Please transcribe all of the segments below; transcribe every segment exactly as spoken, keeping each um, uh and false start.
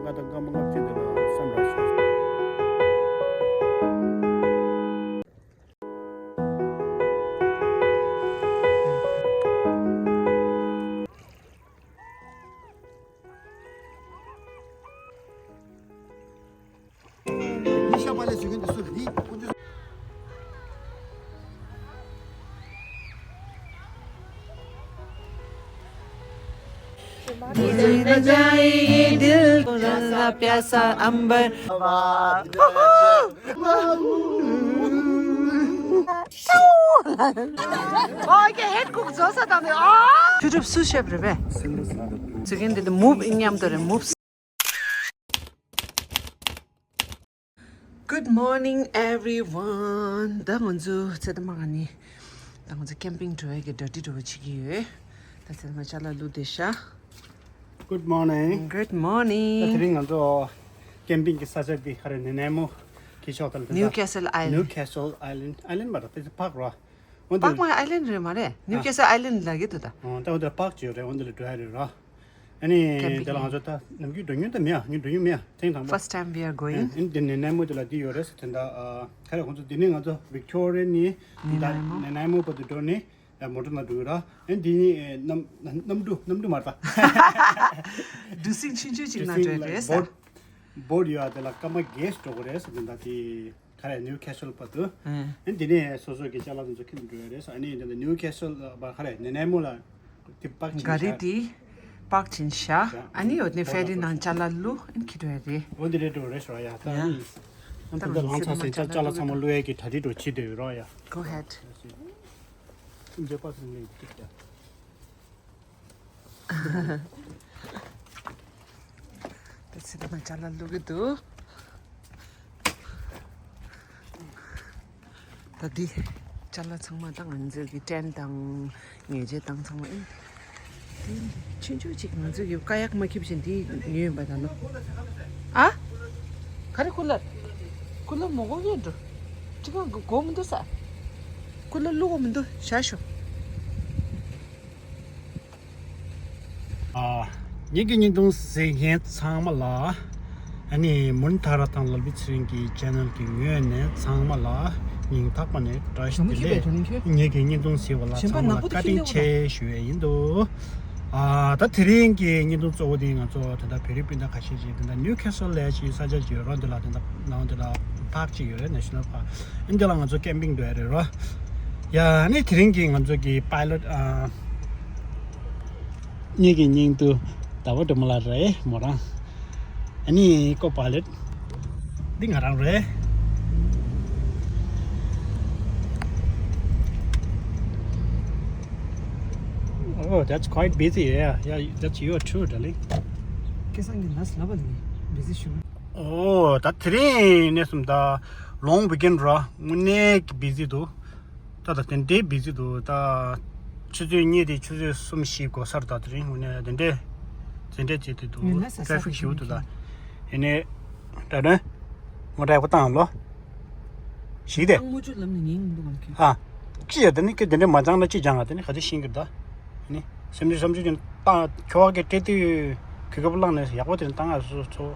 ལྔ་དང་སྐར་མ་ལྔ་བཅུ་དེ་ལ་སམ་རའི་སི་བྱས། Good morning everyone. ད་ང་ཚོ་ཚེ་ད་མ་ག་ནི། ད་ང་ཚོ་ཀེམ་པིང་འགྲོ་ཡ་གི་གྲ་སྒྲིག་འགྲོ་བ་བྱེད་ཀྱི་ཡོད། ད་ཚེ་ད་མ་ཅ་ལག་བླུགས་བསྡད་ཤག Good morning. Good morning. ད་དེ་རིང་ང་ཚོ་ཀེམ་པིང་གི་ས་ཆ་འདི་ག་རེ་ནེ་ནེ་མོ་གི་ཕྱོགས་དང་ལ། Newcastle Island. Newcastle Island. Island མ་རེད། དེ་ཕག་རོ། འོན་ཏེ་པག་མ་ཨའི་ལན་རེད་མ་རེད། ནིའུ་ཁེ་སལ་ཨའི་ལན་ལ་གི་འདུག་ད། ཨོ་ད་འོ་ད་པག་ཅིག་ཡོད་རེད། འོ་འདི་ལ་འགྲོ་ཡ་རེད་ར། ཨ་ནི་ཀེམ་པིང་དེ་ལ་ང་ཚོ་ད་ནམ་རྒྱུན་འགྲོ་མྱོང་ད་མེད་ཨ། ངས་འགྲོ་མྱོང་མེད་ཨ། ཐེངས་དང་པོ། First time we are going. ཨ་ནི་འདི་ནས་ནས་མོ་དེ་ལ་འདི་ཡོད་རེད་ཟེར་དེ་འདྲ། ཨ་ག་རེ་ཁོང་ཚོ་འདི་ནས་ང་ཚོ་ཝིག་ཊོ་རི་ཡ་ནས་འདི་ད་ནན་ནན་ཡ་མོ་བར་དུ་འགྲོ་ནས་ཡ་མོ་ཊ་ནང་འགྲོ་གི་ར། ཨ་ནི་འདི་ནས་གནམ་གནམ་གྲུ་གནམ་གྲུ་མ་རེད་ད། གྲུ་གཟིངས་ཆུང་ཆུང་ཅིག་ནང་འགྲོ་ཡ་རེད་ས། བོཊ་བོཊ་ཡོད་ཨ། དེ་ལ་སྐར་མ་བརྒྱད་འགྲོ་དགོས་རེད་ཟེར་དེ་འདྲ་དེ། ག་རེ་ནིའུ་ཁེ་སལ་བར་དུ། ཨེ། ཨ་ནི་དེ་ནས་སོ་སོ་གི་ཅ་ལག་དེ་ཚོ་ཁྱེར་འགྲོ་ཡ་རེད་ཟེར། ཨ་ནི་དེ་ནས་ནིའུ་ཁེ་སལ་བར་ག་རེ་ནེ་ནེ་མོ་ལ་དེ་པག་ཅིག་ག་རེ་བཞག་དེ་པག་ཅིག་བཞག་ཨ་ནི་འོ་དེ་ནས་ཧྥེ་རི་ནང་ཅ་ལག་བླུགས། ཨ་ནི་ཁྱེར་འགྲོ་ཡ་རེད། འོ་འདི་རེད་འགྲོ་རེད་ཟེར་བ་ཡ། ད་ཡ། ཨ་ནི་ཨ་ད་ད་ལང་ཚང་ཟིན་ཅ་ལག་ཚང་མ་བླུགས་ཡ་གི་གྲ་སྒྲིག་འགྲོ་བྱེད་འདོད་ཡོད་རོགས་ཡ། Go ahead. འཇོག་པ་སོང་ལེ་ཡ། ད་ཚེ་ད་མ་ཅ་ལག་བླུག་གི་འདུག་ད་འདི་ཅ་ལག་ཚང་མ་ད་ང་ཚོ་གི་ཏྲེན་དང་ཉལ་ཆས་དང་ཚང་མ་ཨིན། འདི་ཆུང་ཆུང་ཅིག་ང་ཚོ་གི་ཀ་ཡག་མ་འཁྱེར་བཞིན་འདི་ཉོས་ཡིན་པ་ད་ནོ། ཨ། ག་རེ་ཀུ་ལར། ཀུ་ལར་མོ་གོ་གི་འགྲོ། ཅི་གང་གོ་མི་འདུག་ས། ཀུ་ལར་བླུག་གོ་མི་འདུག་བཞག་ཤོག་ཨ། ངེད་ཀྱི་བརྙན་ཐུང་གཟིགས་མཁན་ཚང་མ་ལ། ཨ་ནི་མུན་ཐ་ར་དང་ལ་བི་ཚེ་རིང་གི་ཆེ་ནལ་གྱི་ངོས་ནས་ཚང་མ་ལ་སྙིང་ཐག་པ་ནས་བཀྲ་ཤིས་བདེ་ལེགས། ངེད་ཀྱི་བརྙན་ཐུང་གཟིགས་པ་ལ་ཚང་མ་ལ་བཀའ་དྲིན་ཆེ་ཞུ་ཡས་ཡིན་འདུག་ཨ། ད་དེ་རིང་གི་བརྙན་ཐུང་གཙོ་བོ་དེ་ང་ཚོ་ད་ལྟ་བོད་རིགས་སྤུན་ཟླ་ཁ་ཤས་ཅིག་ད་ལྟ་ནིའུ་ཁེ་སལ་ལབ་ཡས་ཅིག་ས་ཆ་ཅིག་ཡོད་རེད། འདི་ལ་ད་ལྟ་ནང་འདི་ལ་པག་ཅིག་ཡོད་རེད། ནེ་ཤ་ནལ་པག་ཨ་འདི་ལ་ང་ཚོ་ཀེམ་པིང་འགྲོ་ཡ་རེད་རོ། ཡ་ཨ་ནི་དེ་རིང་གི་ང་ཚོ་གི་པའི་ལོཊ་ཨ། ངེད་ཀྱི་སྙིང་སྡུག་ཟླ་བ་སྒྲོལ་མ་ལགས་རེད་མོ་རང་། ཨ་ནི་ཀོ་པའི་ལོཊ་འདི་ང་རང་རེད། Oh, that's quite busy. Yeah, yeah, that's you too, darling. ཁེ་སང་གི་ནས་ལབ་པ་ལས་བི་ཟི་ཞུ། Oh, ད་དེ་རིང་ནས་སུམ་ད་long weekend ར། དངོས་གནས་ཀྱི་བི་ཟི་འདུག་ད་ད་དེ་འདྲའི་བི་ཟི་འདུག་ད་ཆུ་ཚོད་གཉིས་དེ་ཆུ་ཚོད་གསུམ་བཞི་འགོར་སར་ད་དེ་རིང་དངོས་གནས་དེ་འདྲའི་དེ་འདྲའི་བྱེད་དེ་འདུག་ཊེ་ཕིག་ཞེ་པོ་འདུག་ད་ཡིན་ནའི་ད་དོན་མོ་ཊ་ཡག་པོ་བཏང་ལོ། ཞིག་དེ། ཨ། ཅི་ཡ་དེ་ནི་ཁྱོད་དེ་འདྲའི་མ་སྦྱངས་ན་ཅི་སྦྱང་ང་། དེ་ནི་ག་ཚོད་ཤེས་ཀྱི་ད། ནི་སེམས་ནི་བསམ་ཚུལ་ཅན་བཏང་། ཁྱོ་ག་གི་སྤྲད་དུས་གོ་སྐབས་བླངས་ནས་ཡག་པོ་དེ་ནི་བཏང་ང་སོ་སོ།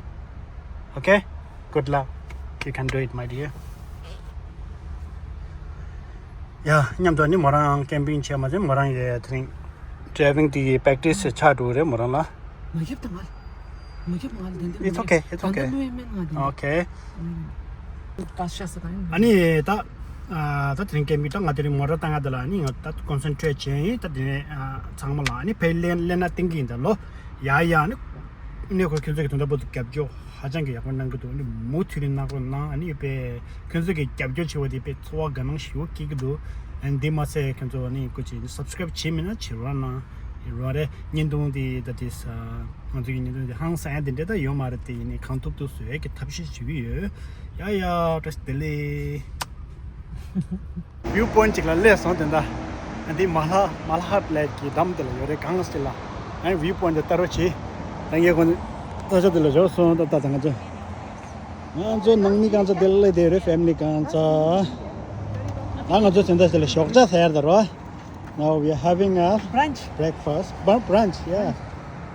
Okay, good luck. You can do it, my dear. ཡ། མཉམ་དུ་ནི་མོ་རང་ཀེམ་པིང་བྱས་མ་ཟད་མོ་རང་ཡི་དེ་རིང་ཌ་རའི་ཝིང་དེ་ཡི་པེག་ཊི་སི་ཆགས་འགྲོ་གི་རེད་མོ་རང་ལ། མ་ཁྱབ་དང་ང་། མ་ཁྱབ་ང་ལ་དེ་འདྲ། It's okay, it's okay. ང་ལ་བློ་ཡ་མེད་ང་དེ་འདྲ། Okay. ཨ་ནི་ད་ཨ་ད་དེ་རིང་ཀེམ་པིང་ད་ང་དེ་རིང་མོ་ཊ་བཏང་ང་དེ་ལ་ནི་ང་ད་ཀོན་སེན་ཊི་རེཊ་བྱས་ཡིན། ད་དེ་ནས་ཨ་ཚང་མ་ལ་ནི་ཕའི་ལན་ལན་ན་ཏིང་གིན་ད་ལོ། ཡ་ཡ་ནི་ནི་ཁོ་ཁྱོད་ཚོ་གི་དོན་དག་པོ་དེ་རྒྱབ་སྐྱོར་ཧ་ཅང་གི་ཡག་པོ་གནང་གི་འདུག་ནི་མུ་མཐུད་ནས་གནང་རོགས་གནང་། ཨ་ནི་དཔེ་ཁྱོད་ཚོ་གི་རྒྱབ་སྐྱོར་བྱས་པ་དེ་དཔེ་ཚོར་བ་དགའ་སྣང་ཞེ་པོ་སྐྱེ་གི་འདུག་ཨ་ནི་དེ་མ་ཟད་ཁྱོད་ཚོ་ནི་སྐུ་མཁྱེན་སབ་སི་ཀ་རའིབ་བྱས་མེད་ན་བྱེད་རོགས་གནང་། རོགས་རེད། བརྙན་ཐུང་དེ་ད་དེ་ས་ང་ཚོ་གི་བརྙན་ཐུང་དེ་ཧང་སང་ཡ་དེ་འདྲ་ད་ཡོད་མ་རེད། དེ་ཡིན་ནའི་གང་ཐུབ་ཐུབ་བཟོ་ཡས་ཀྱི་ཐབས་ཤེས་བྱེད་ཀྱི་ཡོད། ཡ་ཡ་བཀྲ་ཤིས་བདེ་ལེགས། བིའུ་པོ་ཡིན་ཊི་ཅིག་ལ་སླེབས་སོང་། དེ་འདྲ་འདི་མ་ལྷ་མ་ལྷ་ཧ་ལེག་གི་འགྲམ་དེ་ལ་ཡོད་རེད། གངས་དེ་ལ་ཨ་ནི་བིའུ་པོ་ཡིན་ཊི་དེ་ལྟ་རོགས་བྱེད། ད་ངས་ཁོང་ཚོ་ས་ཆ་དེ་ལ་འབྱོར་སོང་། ད་ད་ད་ང་ཚོ་ང་ཚོ་ནང་མི་གང་ཚ་དེ་ལ་སླེབས་བསྡད་རེད། ཕེ་མི་ལི་གང་ཚ། ད་ང་ཚོ་དེ་འདྲ་དེ་ལ་ཞོགས་ཇ་ཟེར་ད་རོ། Now we are having a brunch. Breakfast. Br- brunch, yeah.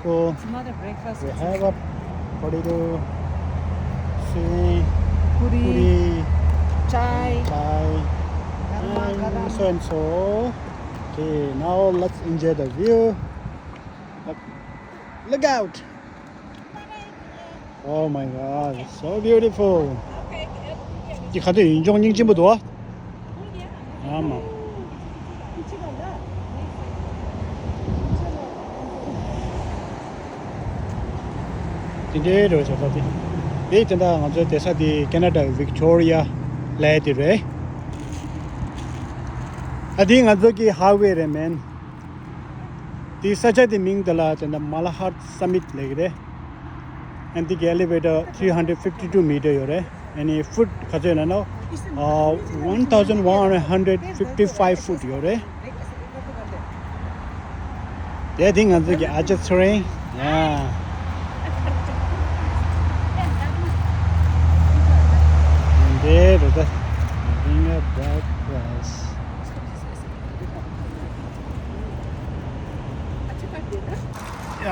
Cool. It's not a breakfast. We have a Potato, sweet, puri, puri, chai, chai, garma, and garam, so and so. Okay, now let's enjoy the view. Look, look out! Oh my God, it's so beautiful. འདི་ག་དུས་ཡུལ་ལྗོངས་སྙིང་རྗེ་པོ་འདུག་ཨ། ཨ་མ། དེ་འདྲའི་རོ་བྱ་ས་དེ། དེ་དེ་འདྲ་ང་ཚོའི་བསྡད་ས་དེ་ཀེ་ན་ཌ་ཝིག་ཊོ་རི་ཡ་ལབ་ཡ་དེ་རེད། ཨ་དེ་ང་ཚོ་གི་ཧའི་ཝེ་རེད་མེན། དེ་ས་ཆ་དེ་མིང་དེ་ལ་དེ་འདྲ་མ་ལ་ཧར་སམ་མིཊ་ལབ་ཀྱི་རེད། ཨན་དེ་གི་ཨེ་ལི་ཝེ་ཊར་three hundred fifty two མི་ཊར་ཡོད་རེད། ཨ་ནི་ཕུཊ་ག་ཚོད་ཡོད་ན་ནོ། ཨ་one thousand one hundred fifty five ཕུཊ་ཡོད་རེད། དེ་དེ་ང་ཚོ་གི་ཨ་ཅག་ཚེ་རིང་། ཡ། འདི་རེད་ད། Bring a bright price. ཡ།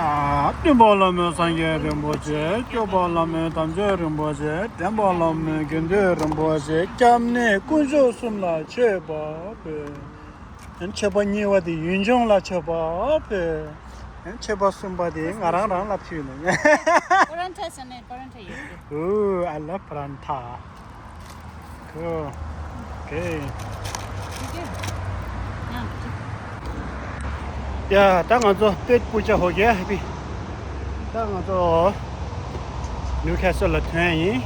སྟོན་པ་བླ་མེད་སངས་རྒྱས་རིན་པོ་ཆེ། སྐྱོབ་པ་བླ་མེད་དམ་ཆོས་རིན་པོ་ཆེ། འདྲེན་པ་བླ་མེད་དགེ་འདུན་རིན་པོ་ཆེ། སྐྱབས་གནས་དཀོན་མཆོག་གསུམ་ལ་མཆོད་པ་ཕུལ། མཆོད་པ་གཉིས་པ་དེ་ཡུལ་ལྗོངས་ལ་མཆོད་པ་ཕུལ། མཆོད་པ་གསུམ་པ་དེ་ང་རང་རང་ལ་ཕུལ་ནས། Paratha ཟེར་ནས་paratha ཡོད་རེད། Ooh, I love paratha. Cool. Okay. ཡ། ད་ང་ཚོ་པེཊ་པུ་ཅ་ཧོ་གི་ཧེ་པི། ད་ང་ཚོ་ནིའུ་ཁེ་སལ་ལ་ཐོན་ཡིན།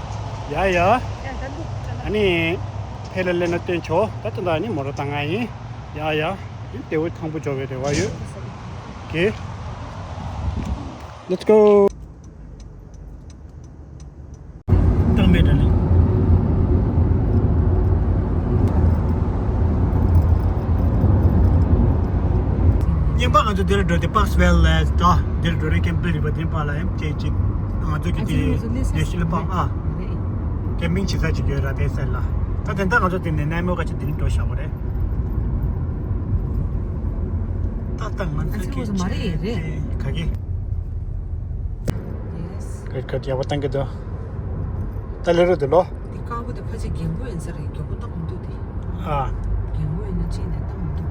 ཡ་ཡ། ཨ་ནི་ཕེ་ལ་ལེ་ན་སྟོན་ཆོག་ད་ལྟ་ད་ནི་མོ་ར་བཏང་ང་ཡིན། ཡ་ཡ། ཡིན་ཏེ་འུ་ཐང་པོ་འཇོག་པའི་རེ་བ་ཡོད། Okay. Let's go. བཏང་མེད་དྲ་ལ། ཉིན་པ་ང་ཚོ་འདིར་འགྲོ་དེ་པག་སི་ཝེལ་ལ་ད་འདིར་འགྲོ་རེ་ཀེམ་པིང་རི་བ་དེ་པ་ལ་ཡང་ཅེ་ཅིག་ང་ཚོ་གི་དེ་ནེ་ཤི་ལ་པག་ཨ། ཀེམ་པིང་བྱེད་ས་ཅིག་ཡོད་ར་དེ་སེ་ལ། ད་དེ་འདྲ་ང་ཚོ་དེ་ནས་ནའི་མོ་ག་ཅིག་དེ་ནས་འགྲོ་བཞག་པ་རེད། ད་ལྟ་ང་ཚོ་གི་ཨ་ཙི་ཁོ་ཚོ་མ་རེད་ཡེ་རེད། ག་གི། Yes. ག་ག་རྒྱག་པ་བཏང་གི་འདུག་ད་ལེ་རོ་དེ་ལོ། དེ་དཀར་པོ་དེ་ཕལ་ཆེར་རྒན་པོ་ཡིན་ས་རེད། རྒྱུག་པོ་བཏང་མི་འདུག་དེ། ཨ། རྒན་པོ་ཡིན་ན་ཅིག་ནས་བཏང་མི་འདུག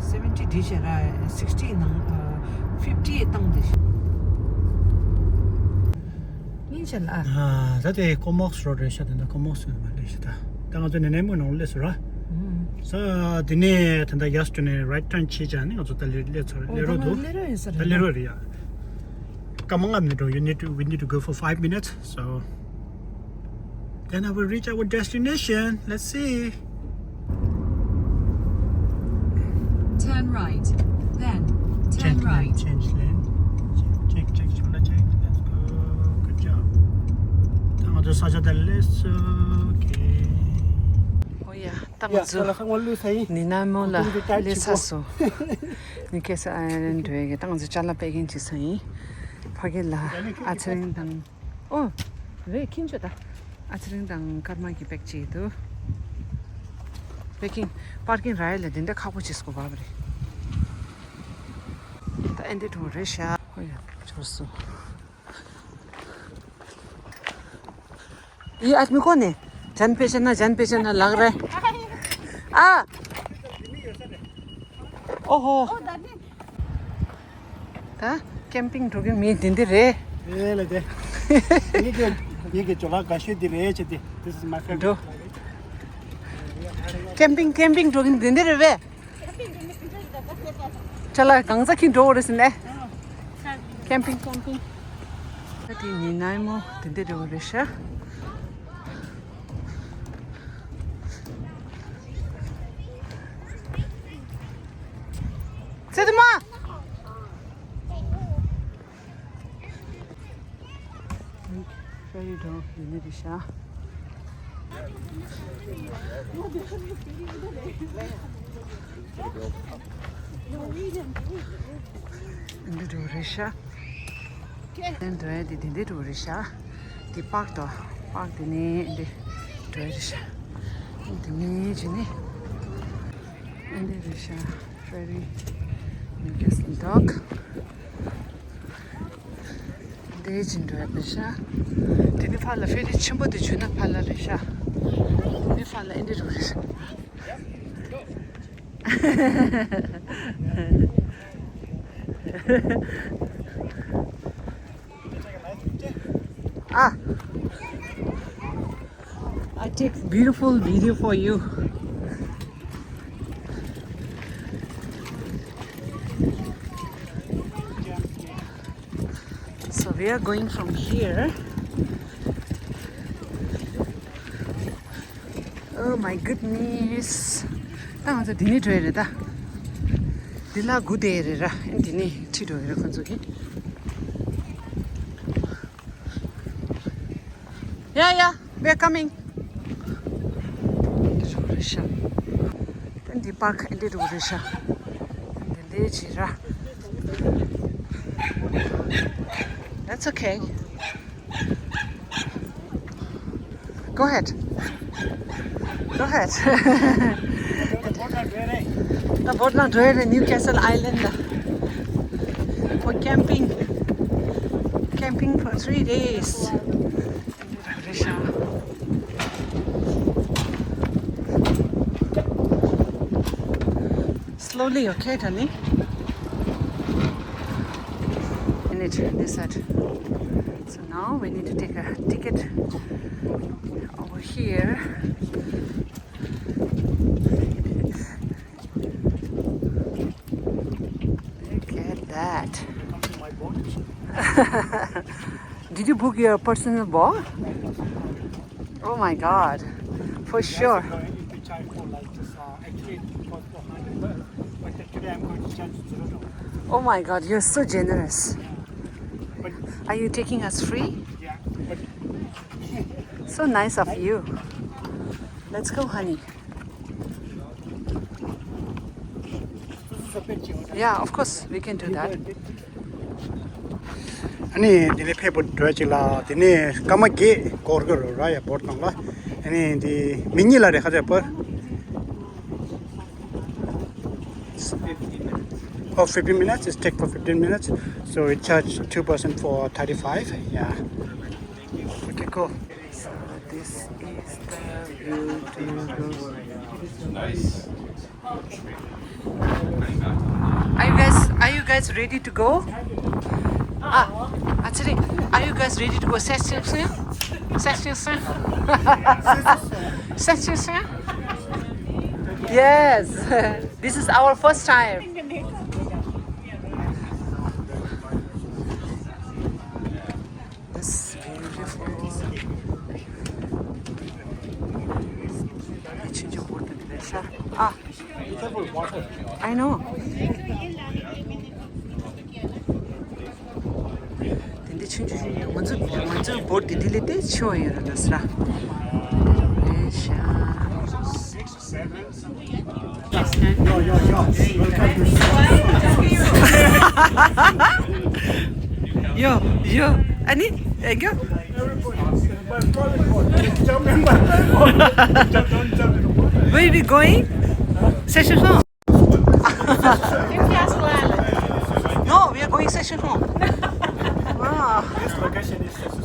Seventy བྲིས་བྱས་ར་sixty ནང་fifty བཏང་དེ་ཤི། ཉིན་ཆད་ལ་ཨ། ད་དེ་ཀོ་མོག་སི་རོ་རེད་ཤག་དེ་འདྲ་ཀོ་མོག་སི་རོ་མ་རེད་ཤག་ད་ད་ང་ཚོ་ནེ་ནེ་མོ་ནང་སླེབས་སོང་ར། ས་དེ་ནས་ད་ལྟ་ཡར་སི་ཊི་ནས་རའིཊ་ཊརན་བྱས་ཀྱང་ནི་ང་ཚོ་ད་ལེ་སླེབས་ཚར་རེད། ལེ་རོ་འདུག་ད་ལེ་རོ་རེད་ཡ། སྐར་མ་ལྔ་ནས་འགྲོ། You need to, we need to go for five minutes. So then I will reach our destination. Let's see. Turn right. Then turn right. Change lane. Check, check, check. Let's go. Good job. ད་ང་ཚོ་ས་ཆ་དེར་སླེབས་སོང་། Okay. ཨོ་ཡ། ད་ང་ཚོ་ནི་ནའི་མོ་ལ་སླེབས་ཚར་སོང་། ནི་ཁེ་ས་ཨ་ཡན་འགྲོ་ཡ་གི་ད་ང་ཚོ་ཅ་ལག་པེ་ཀིང་བྱེད་ས་ཡིན། ཕ་གི་ལ་ཨ་ཚེ་རིང་དང་། ཨོ། རེད་ཁྱིན་ཆོ་ད། ཨ་ཚེ་རིང་དང་ཀརྨ་གི་པེག་བྱེད་དུ། པེ་ཀིང་པར་ཀིང་ར་ཡ་ལ་འདི་འདྲ་ཁག་པོ་བྱེད་དགོས་པ་རེད། ད་ཨེ་འདི་འགྲོ་རེད་ཤག་ཨོ་ཡ། འབྱོར་སོང་། ये आदमी कौन है? जान पहचान ना, जान पहचान ना लग रहा है। आ। ओहो। ད་ཀེམ་པིང་འགྲོ་གི་མི་འདི་འདི་རེད། ཨེ་ལ་དེ། ངེད་ཀྱི་ངེད་ཀྱི་ཇོ་ལགས་དགའ་ཤོས་འདི་རེད་ཅེས་ཏེ། This is my favorite. འགྲོ། ཀེམ་པིང་ཀེམ་པིང་འགྲོ་གི་འདི་འདི་རེད་པས། ཅ་ལག་གང་ཚ་ཁྱི་འགྲོ་བ་རེད་ཟིན་ནས། ཀེམ་པིང་ཀེམ་པིང་། ད་དེ་ནི་ནའི་མོ་དེ་འདྲ་རེད་པ་རེད་ཤག་ཚེ་དུ་མ། ཧྥེ་རི་འགྲོ་ཡིན་ནི་རེད་ཤག་འདི་འགྲོ་རེད་ཤག་འདི་འགྲོ་ཡ་དེ་འདི་འདི་འགྲོ་རེད་ཤག་འདི་པག་དོ། པག་དེ་ནི་འདི་འགྲོ་ཡ་རེད་ཤག་འདི་ནི་ཅི་ནི་འདི་རེད་ཤག་ཧྥེ་རི་ནི་ཀེ་སི་ལི་ཌོག་ཨེ་ཅིན་འགྲོ་ཡ་རེད་ཤག་དེ་ནི་ཕར་ལ་ཕེ་རི་ཆེན་པོ་དེ་བརྒྱུད་ན་ཕར་ལ་རེད་ཤག་དེ་ནི་ཕར་ལ་ཨེ་འདྲ་རུ་རེད་ཤག Ah, I take beautiful video for you. So we are going from here. Oh my goodness. ད་ང་ཚོ་འདི་ནས་འགྲོ་ཡི་རེད་ད། འདི་ལ་སྒུག་བསྡད་ཡི་རེད་ར། འདི་ནས་ཁྲིད་འགྲོ་ཡི་རེད་ཁོང་ཚོ་གིས། Yeah, yeah, we are coming. འདི་རུ་རེད་ཤག་ད་འདི་པར་ཁ་འདི་རུ་རེད་ཤག་འདི་འདྲས་བྱས་ར། That's okay. Go ahead. Go ahead. ད་བོ་ཊི་ནང་འགྲོ་ཡི་རེད། Newcastle Island ལ། For camping. Camping for three days. Slowly, okay, Tani? In it, this side. So now we need to take a ticket over here. Look at that. Did you book your personal boat? Oh my God. For sure. If you charge for like this, uh, actually it costs four hundred, but today I'm going to charge zero dollars. Oh my God, you're so generous. Are you taking us free? Yeah, but So nice of you. Let's go, honey. Yeah, of course, we can do that. ཨ་ནི་དེ་ནས་ཕེབས་པ་འགྲོ་ཅིག་ལ། དེ་ནས་སྐར་མ་བརྒྱད་འགོར་གི་རེད་ར་ཡ་བོ་ཊི་ནང་ལ། ཨ་ནི་དེ་མི་གཉིས་ལ་རེད་ཁ་ཚ་བར། Oh, fifteen minutes. It take for fifteen minutes. So we charge two person for thirty-five. Yeah. Okay, cool. So this is the view to go. Nice. Are you guys, are you guys ready to go? Ah, actually, are you guys ready to go? Session soon? Session soon? Session soon? Yes. This is our first time. This beautiful. Ah, I know. དེ་འདྲ་ཆུང་ཆུང་ཆུང་ཆུང་། ང་ཚོ་ང་ཚོའི་བོ་ཊི་དེ་དེ་ལས་དེ་ཆེ་བ་ཡོད་རེད་ཟེར། Yo, yo, yo. Welcome to Yo, yo. Ani, eh, go. Where we going? Session. No, we are going Session. Ah. This location is Session.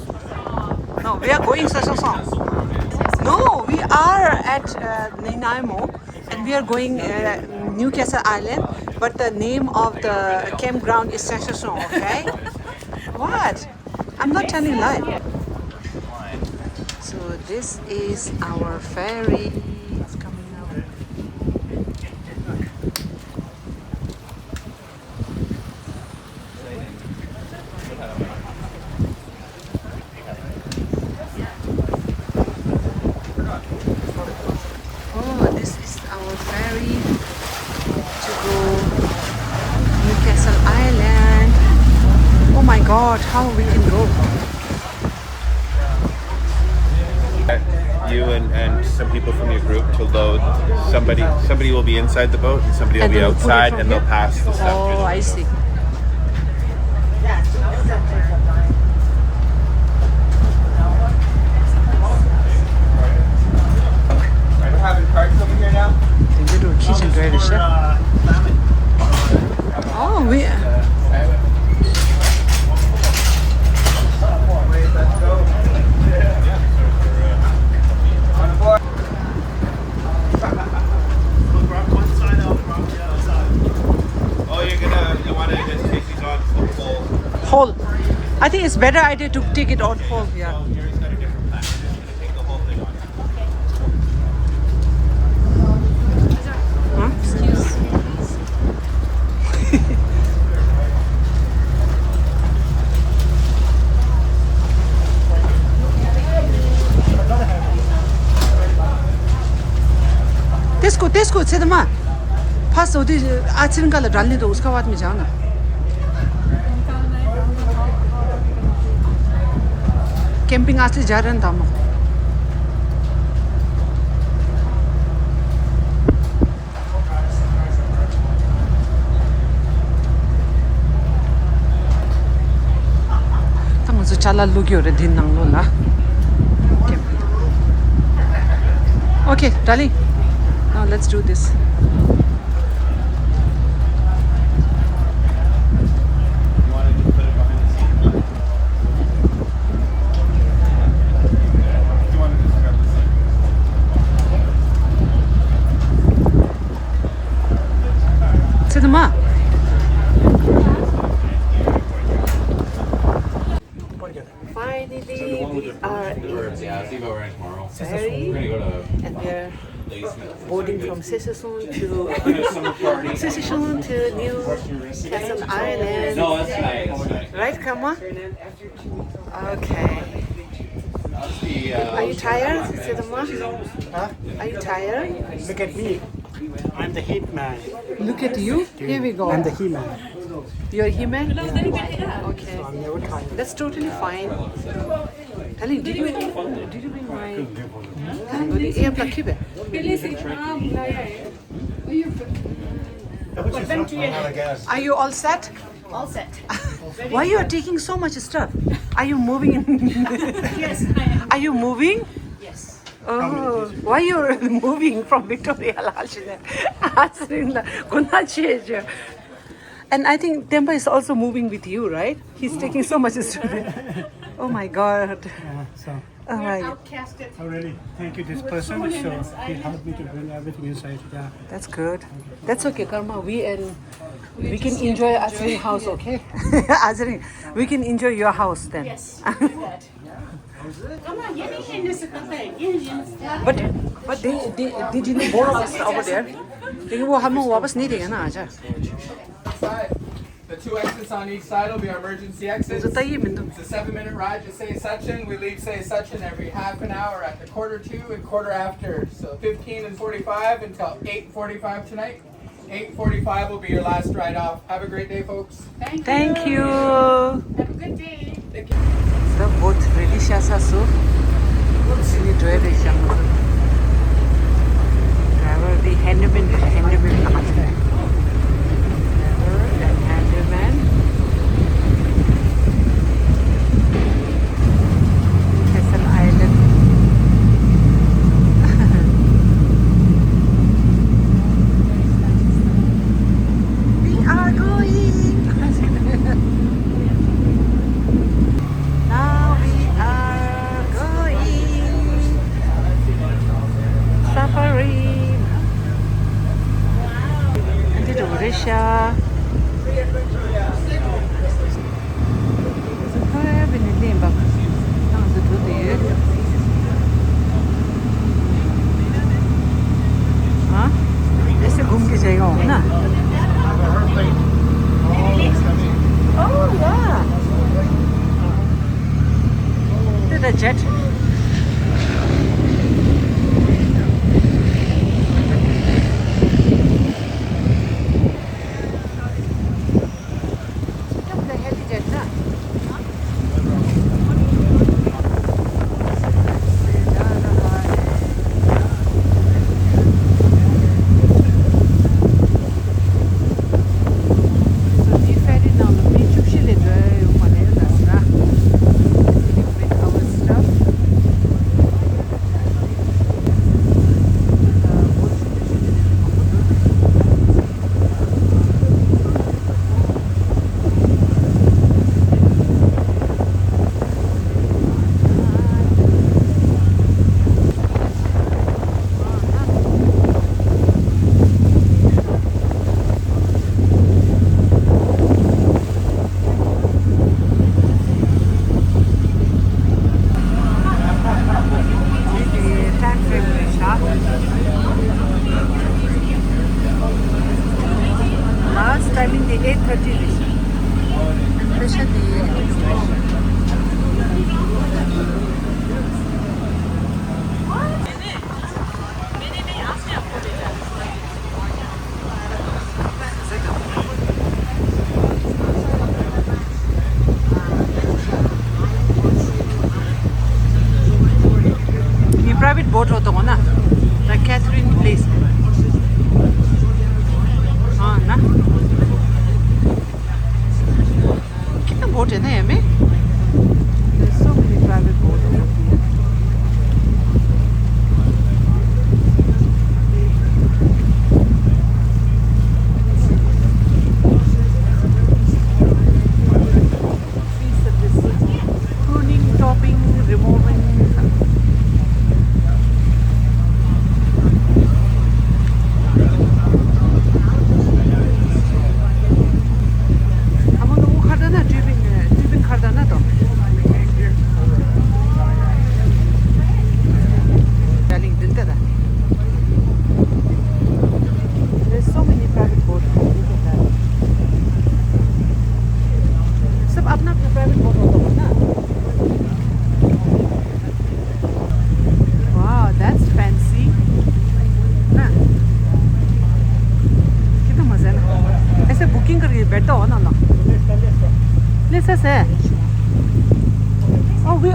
No, we are going Session. No, we are at uh, Nanaimo and we are going uh, Newcastle Island, but the name of the campground is Session, okay? What? I'm not telling lie. So this is our ferry. It's coming up. Oh, this is our ferry to go Newcastle Island. Oh my God, how we can go? You and, and some people from your group to load somebody. Somebody will be inside the boat and somebody will be outside, and they'll pass the stuff. Oh, I see. Oh, we. I think it's better idea to take it on hold, yeah. Huh? Excuse. Tesco, Tesco, c'est demain. Passe au, à Tsinga, le Dali, de Uskawat, Mijana. Camping, Asli, Jaran, Dama. ད་ང་ཚོ་ཅ་ལག་བླུག་ཡོད་རེད་འདི་ནང་ལོགས་ལ། Okay, darling. Now let's do this. Finally, we are in ferry and we are boarding from Sesason to Sesason to Newcastle Island. Right, Kama? Okay. Are you tired, Sedama? Huh? Are you tired? Look at me. I'm the heat man. Look at you. Here we go. I'm the heat man. You're a he man? Okay. So I'm never tired. That's totally fine. Darling, did you, did you bring my, huh? Are you all set? All set. Why you are taking so much stuff? Are you moving? Yes, I am. Are you moving? Yes. Oh, why you are moving from Victoria? And I think Temba is also moving with you, right? He's taking so much stuff. Oh my God. Yeah, so. All right. Outcasted. I really thank you this person. So he helped me to bring everything inside. Yeah. That's good. That's okay, Karma. We and we can enjoy Azrin house, okay? Azrin, we can enjoy your house then. Yes. But but they they they didn't borrow us over there. They will have more of us needing, na, acha. The two exits on each side will be our emergency exits. It's a seven minute ride to Seisachon. We leave Seisachon every half an hour at the quarter to and quarter after. So fifteen and forty-five until eight forty-five tonight. Eight forty-five will be your last ride off. Have a great day, folks. Thank you. Thank you. Have a good day. Thank you. The boat ready, Shasa, so. Sini driver, Driver, the handyman, handyman. Driver and handyman. Castle Island. We are going. Now we are going. Safari. And to Russia. ཧ་བི་ནི་ལིན་པ་ཏང་སུ་འགྲོ་དེ་ཡོད། ཨ། ཨེ་སེ་གུམ་གི་ཇེ་ཡོང་ན། Oh, yeah. དེ་ད་ཇེཊ།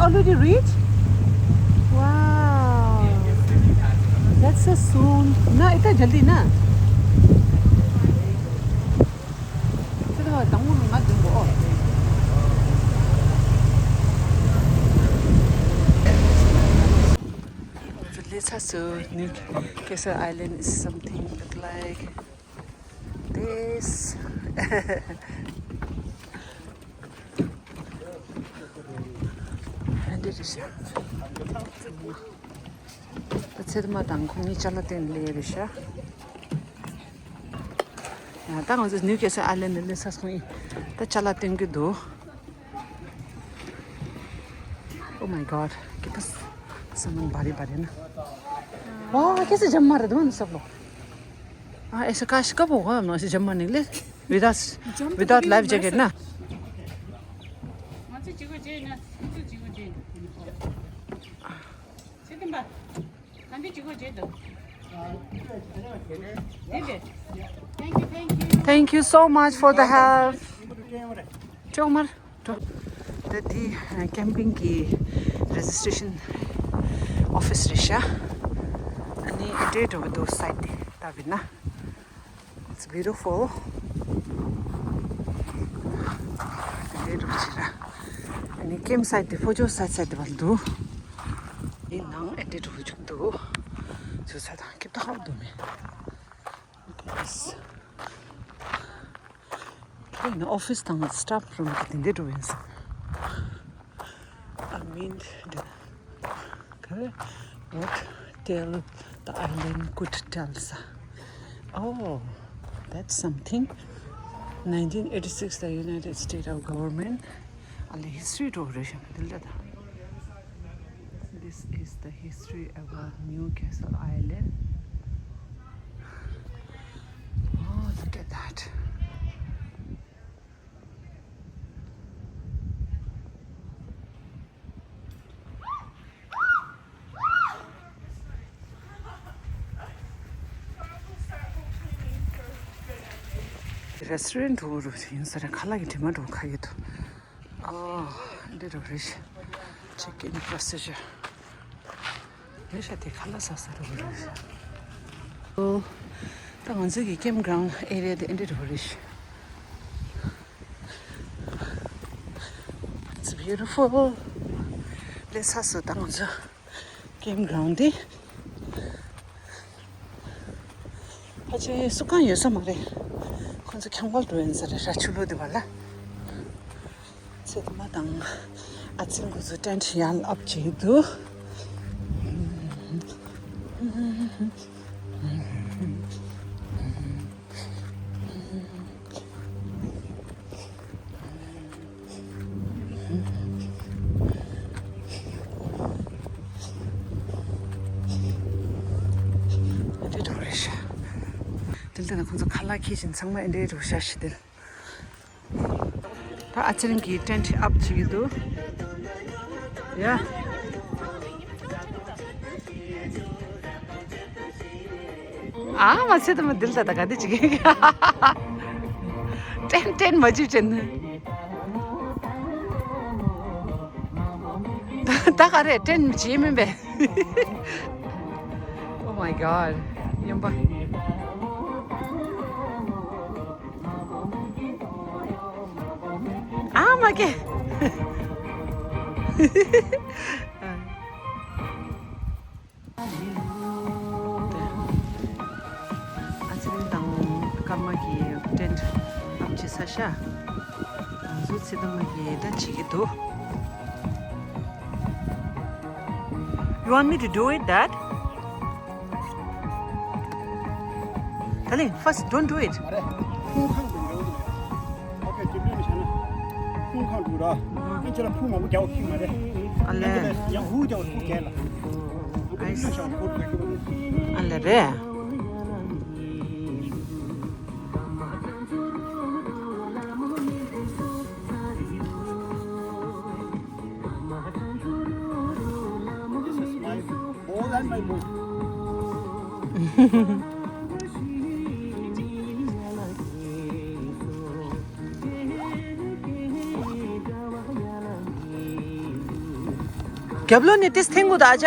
Already reach? Wow. That's so soon. ན་ཨི་ད་ཇལ་དི་ན། ཚེ་ད་དང་པོ་ང་འཛིན་གོ། ལས་ཚ་སུ་ནི་Kessel Island is something like this. འདི་རེད་ཤག་ད་ཚེ་དམར་དང་ཁོང་གཉིས་ཅ་ལག་སྟོན་སླེབས་རེད་ཤག་ཡ་ད་ང་ཚོ་ནིའུ་ཀེ་སལ་ཨའི་ལེན་ནས་སླེབས་ཚར་སོང་ཡིན། ད་ཅ་ལག་སྟོན་གྱི་འདུག Oh my god. कितना सामान भारी भारी ना। वाह, कैसे जम मारे तुम सब लोग? हाँ, ऐसे काश कब होगा हम ऐसे जम मारने के लिए? Without, without life jacket ना। Thank you so much for the help. ཅོག་མར། ད་དེ་ཀེམ་པིང་གི་རེ་ཇི་སི་ཊེ་ཤན་ཨོ་ཕི་སི་རེད་ཤག་ཨ་ནི་འདྲེ་འགྲོ་གི་འདུག་སའེ་ཌི་དེ་ལྟ་བུ་ན། It's beautiful. འདྲེ་འགྲོ་ཅི་ར། ཨ་ནི་ཀེམ་སའེ་ཌི་དེ་ཕོ་ཅོ་སའེ་ཌི་སའེ་ཌི་དེ་བ་འདུག་ཡིན་ནང་ཨ་འདྲེ་འགྲོ་གི་འདུག་ཚོ་ས་དང་ཁེབ་ཏོ་ཧ་འདུག་མེད། ཨོ་ཕི་སི་དང་སི་ཊཕ་རུམ་གི་དེ་འདྲ་འགྲོ་ཡིན་ས། I mean, the, what tell the island could tell ས། Oh, that's something. Nineteen eighty-six, the United States of Government. ཨ་ལེ་ཧི་སི་ཊོ་རི་འགྲོ་རེད་ཤག་འདི་ལ་ད། This is the history about Newcastle Island. Oh, look at that. Restaurant འགྲོ་རུ་ཡིན་ས་རེད། ཁ་ལག་གི་དྲི་མ་འགྲོ་ཁ་ཡོད་དོ། ཨོ། འདི་རུ་རེད། Check in procedure. རེད་ཤག་དེ་ཁ་ལག་ཟ་ས་རུ་རེད་ཤག་ཨོ། ད་ང་ཚོ་གི་ཀེམ་གྷ་རའུན་ཌི་ཨེ་རི་ཡ་དེ་འདི་རུ་རེད་ཤག It's beautiful. ལས་ས་སུ་ད་ང་ཚོ་ཀེམ་གྷ་རའུན་ཌི་དེ། ཕལ་ཆེར་བསུ་ཁང་ཡོད་ས་མ་རེད། ཁོང་ཚོ་ཁྱང་པ་འགྲོ་ཡིན་ས་རེད་ཤག་ཆུ་ལོག་དེ་བ་ལ། ཚེ་དམར་དང་ཨ་ཚེ་ཁོང་ཚོ་ཊེན་ཊི་ཡར་ཨབ་བྱེད་ཀྱི་འདུག་འདི་འདྲ་རེད་ཤག་དེ་ལྟ་ན་ཁོང་ཚོ་ཁ་ལག་འཁྱེར་བཞིན་ཚང་མ་འདི་འདྲ་རེད་ཤག་ཤི་དེ། ད་ཨ་ཅེ་རིང་གི་ཊེན་ཊི་ཨབ་བྱེད་ཀྱི་འདུག་ཡ། ཨ་མ་ཚེ་དམར་འདི་ལ་ད་ག་འདི་བྱེད་ཀྱི། ཊེན་ཊེན་མ་བྱེད་ཅན། ད་ག་རེ་ཊེན་བྱེད་མིན་པས། Oh my god. ཡོང་པ། ཨ་མ་ཀེ། ཨ་ཅེ་རིང་དང་ཀརྨ་གི་ཊེན་ཊི་ཨབ་བྱེད་ས་ཤག་ང་ཚོ་ཚེ་དམར་གི་ད་བྱེད་ཀྱི་འདུག You want me to do it, Dad? Darling, first don't do it. མ་རེད། ཁུང་ཁང་དུ་འགྲོ་གི་རེད། ཨོ་ཁེ། ཇི་ལྟར་བྱས་ན་ཁུང་ཁང་དུ་ར། ཨ་ཁྱེད་ལ་ཁུང་མང་པོ་རྒྱག་ཁྱིམ་མ་རེད། ཨ་ལེ། ཨ་ཁྱེད་ལ་ཡང་ཧུ་རྒྱག་ཁུང་རྒྱག་ལ། ཨ་ལེ་རེད། This is my ball and my ball. རྒྱབ་ལོགས་ནས་ཏེས་འཐེན་དགོས་ད་ཨ་ཅག་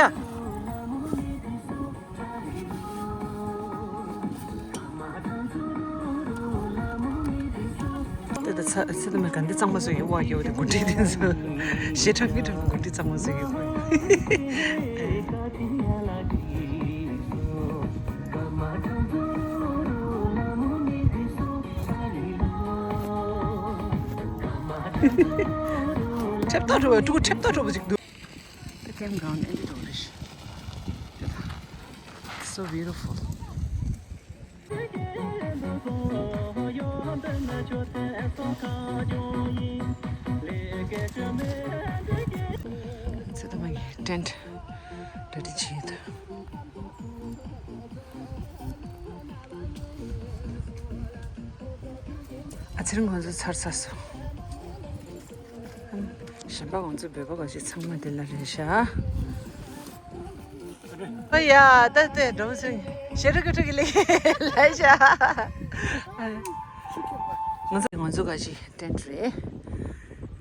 ད་ད་ཚ་ཚ་ད་མ་ག་འདི་གཙང་མ་བཟོ་ཡི་ཝ་ཡོ་དེ་གོ་ཁྲིད་དེ་ཚོ་ཞེ་དྲག་གི་དྲང་གོ་ཁྲིད་གཙང་མ་བཟོ་ཡི་ཝ། ཁྲེབ་ཏོག་འགྲོ་བའི་ཕྲུ་གུ་ཁྲེབ་ཏོག་འགྲོ་བ་ཅིག་འདུག་ད་ཀེམ་གྷ་རའུན་ཨེ་འདྲ་འགྲོ་རེད། So beautiful. ཚེ་ད་མ་གི་ཏེན་ཊི་རེ་ཌི་བྱས་ད། ཨ་ཚེ་རིང་ང་ཚོ་ཚར་ཚར་སོང་། གཞན་པ་ང་ཚོ་བོད་པ་ག་ཞིག་ཚང་མ་དེ་ལ་རེད་ཤག་ཨ་ཡ་ད་ལྟའི་འགྲོ་སོང་ཞེ་རུ་ཀི་ཕྲུ་གུ་ལེགས་ལ་ཤག་ང་ཚོ་ང་ཚོ་ག་ཞིག་ཏེན་ཊི་རེད།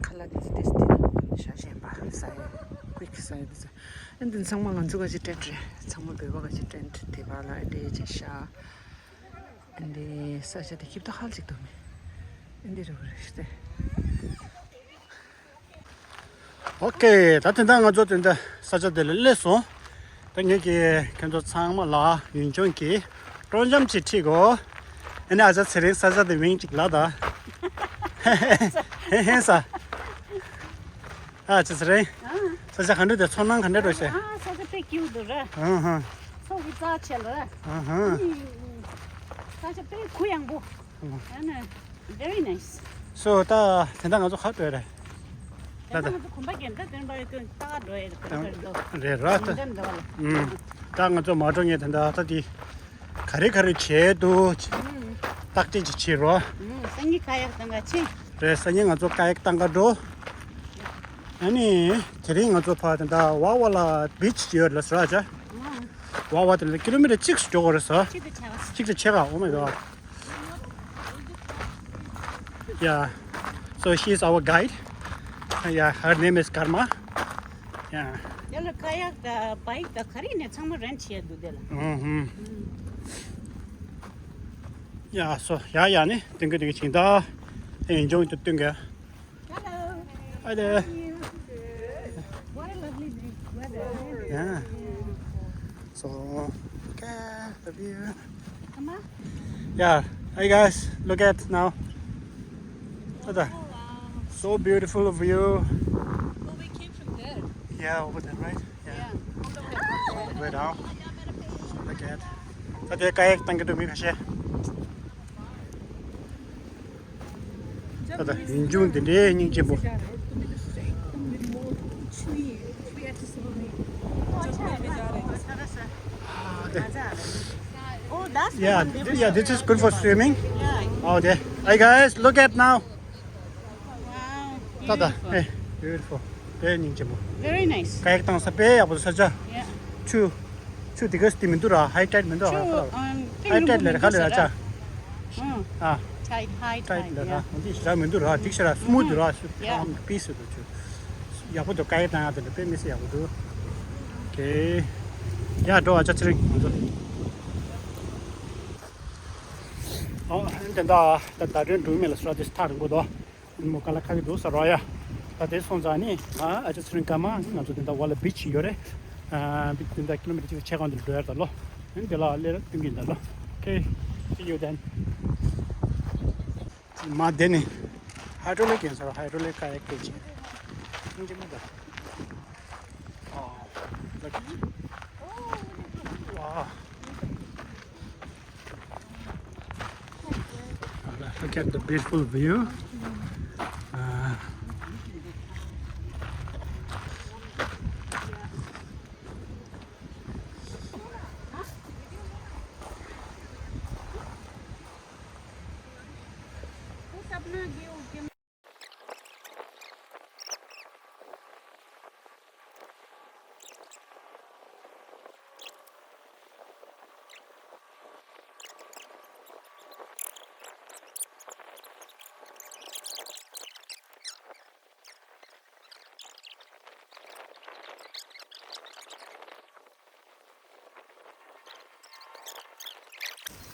ཁ་ལག་དེ་ཚོ་ཏེས་ཏེ་ཤག་གཞན་པ་ས་ཡོད་ཀུ་ཀི་ས་ཡོད་དེ་ཚོ། ཨ་འདི་ཚང་མ་ང་ཚོ་ག་ཞིག་ཏེན་ཊི་རེད། ཚང་མ་བོད་པ་ག་ཞིག་ཏེན་ཊི་དེ་བ་ལ་ཨ་འདྲས་བྱས་ཤག་ཨ་འདི་ས་ཆ་དེ་ཁྱིབ་ཏོ་ཧལ་ཅིག་འདུག་མེད། ཨ་འདི་རུ་རེད་ཤག་སྟེ། ཨོ་ཁེ། ད་དེ་འདྲ་ང་ཚོ་དེ་འདྲ་ས་ཆ་དེ་ལ་སླེབས་སོང་། ད་ངེད་ཀྱིས་ཁྱེད་ཚོ་ཚང་མ་ལ་ཡུན་ཅུང་གི་སྤྲོ་འཆམ་ཅིག་ཁྲིད་གོ། ཨ་ནི་ཨ་ཅག་ཚེ་རིང་ས་ཆ་དེ་མིང་ཅིག་ལ་ད། ཧེ་ཧེ་ས། ཨ་ཅག་ཚེ་རིང་། ཨ། ས་ཆ་ག་འདྲ་དེ་ཚོར་སྣང་ག་འདྲ་འགྲོ་ཤེས། ཨ་ས་ཆ་དཔེ་ཀིའུ་འདུག་ར། ཨ་ཧ། ཚོགས་ཀྱི་རྩ་ཆེ་ལ། ཨ་ཧ། ས་ཆ་དཔེ་གུ་ཡངས་པོ། ཨ་ནི། Very nice. So ད་དེ་འདྲ་ང་ཚོ་ག་འགྲོ་ཡ་རེད། ད་ད་ད་ང་ཚོ་གོམ་པ་རྒྱབ་ད་དེ་འདྲ་ཡོད་དོན་ད་ག་འགྲོ་ཡ་རེད་ག་རེ་འགྲོ། རེད་ར་ད། འདྲ་འདྲ་བ་ལ། ཨུམ། ད་ང་ཚོ་མ་འགྲོ་ངེས་དེ་འདྲ་ད་དེ་ག་རེ་ག་རེ་བྱས་འདུག་ཨུམ། བརྟག་དཔྱད་ཅིག་བྱེད་རོགས། ཨུམ་སང་ཉིན་ཁ་ཡག་དང་ག་ཆེ། རེད་སང་ཉིན་ང་ཚོ་ཁ་ཡག་བཏང་ག་འགྲོ། ཨ་ནི་དེ་རིང་ང་ཚོ་ཕ་དེ་འདྲ་ཝ་ཝ་ལ་བིཆ་ཡོད་ལ་ཟེར་བ་ཅག་ཨུམ། ཝ་ཝ་དེ་ལ་ཀི་ལོ་མི་ཊར་གཅིག་སུ་འགྲོ་དགོས་རེད་ཟེར། གཅིག་དང་ཕྱེད་ཀ། གཅིག་དང་ཕྱེད་ཀ། Oh my god. Yeah. So she is our guide. Yeah, her name is Karma. Yeah. དེ་ལ་ཁ་ཡག་དང་བྷའིཀ་དང་ག་རེ་ནས་ཚང་མ་རེན་ཊི་བྱས་འདུག་དེ་ལ། ཨུམ་ཧུམ། Yeah, so yeah, yeah, ནི་དེང་གི་དེང་གི་ཆིང་ད་དེ་ཡིན་ཅུང་དུ་སྟོན་གི། Hello. Hi there. What a lovely weather. Yeah. So, okay, the view. Come on. Yeah. Hey guys, look at now. What the? Oh, wow. So beautiful view. Well, we came from there. Yeah, over there, right? Yeah. Yeah. All the way down. Look at. ད་དེ་ཀ་ཡག་བཏང་གི་འདུག་མི་ཁ་ཤས། ད་ད་ཡུན་ཅུང་འདི་འདྲའི་སྙིང་རྗེ་པོ། Oh, that's the Yeah, one they th- yeah, this is good for swimming. Yeah. Oh, there. Hey guys, look at now. Wow. ད་ད། Beautiful. Hey, beautiful. དཔེ་སྙིང་རྗེ་པོ། Very nice. ཀ་ཡག་བཏང་ས་དཔེ་ཡག་པོ་ས་ཆ། Yeah. ཆུ། ཆུ་དེ་ག་སྟེ་མི་འདུག་ར། ཧའི་ཊའིཌ་མི་འདུག་ར། ཆུ་ཨམ། ཧའི་ཊའིཌ་ལ་ར་ག་ལ་ར་ཆ། ཨ། ཊའིཌ། ཧའི་ཊའིཌ་ལ་ར། འདི་ཞེ་དྲག་མི་འདུག་ར། འགྲིག་ཤག་ར། སི་མུ་ཐི་འདུག་ར། ཨམ། པི་སི་འདུག་ཆུ། ཡག་པོ་འདུག་ཀ་ཡག་བཏང་ཡག་དེ་འདྲ་དཔེ་མི་སྲིད་ཡག་པོ་འདུག་ཨོ་ཁེ། ཡ་འགྲོ་ཨ་ཅག་ཚེ་རིང་ང་ཚོ། ཨོ་དེ་འདྲ་ད་ད་རེས་འགྲོ་མེད་ལ་སོ་ར་དེ་ཐག་རིང་པོ་འདུག་མོ་ག་ལ་ཁ་གི་འདུག་ས་རོ་ཡ། ད་དེ་སོང་ཙང་ནི་ང་ཨ་ཅག་ཚེ་རིང་སྐར་མ་ང་ཚོ་དེ་འདྲ་ཝ་ལ་བིཆ་ཡོད་རེད། ཨ་བིཆ་དེ་འདྲ་ཀི་ལོ་མི་ཊར་གཅིག་ཕྱེད་ཀ་འདིར་འགྲོ་ཡ་རེད་ད་ལོ། ཨ་ནི་དེ་ལ་སླེབས་ར་སྟོན་གྱི་ཡིན་ད་ལོ། ཨོ་ཁེ། See you then. མ་དེ་ནི་ཧའི་ཌྲོ་ལིག་ཡིན་ས་རོ། ཧའི་ཌྲོ་ལིག་ཀ་ཡག་སྐད་ཆེ། སྙིང་རྗེ་མོ་ད། ཨོ། Look. Wow. Look at the beautiful view. Uh,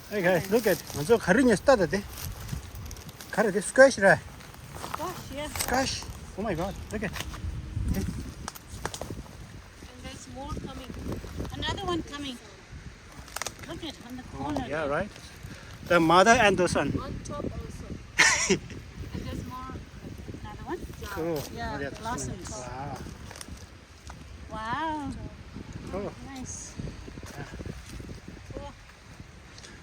Hey guys, look at. ང་ཚོ་ག་རེ་ཉོས་ལྟ་ད་དེ། ག་རེ་དེ། སི་ཀོ་ཤི་རེད། Squash, yeah. Squash. Oh my god, look at. And there's more coming. Another one coming. Look at on the corner. Oh, yeah, right. The mother and the son. On top also. And there's more. Another one. Oh, yeah, blossoms. Wow. Wow. Oh. Nice. Yeah. Cool.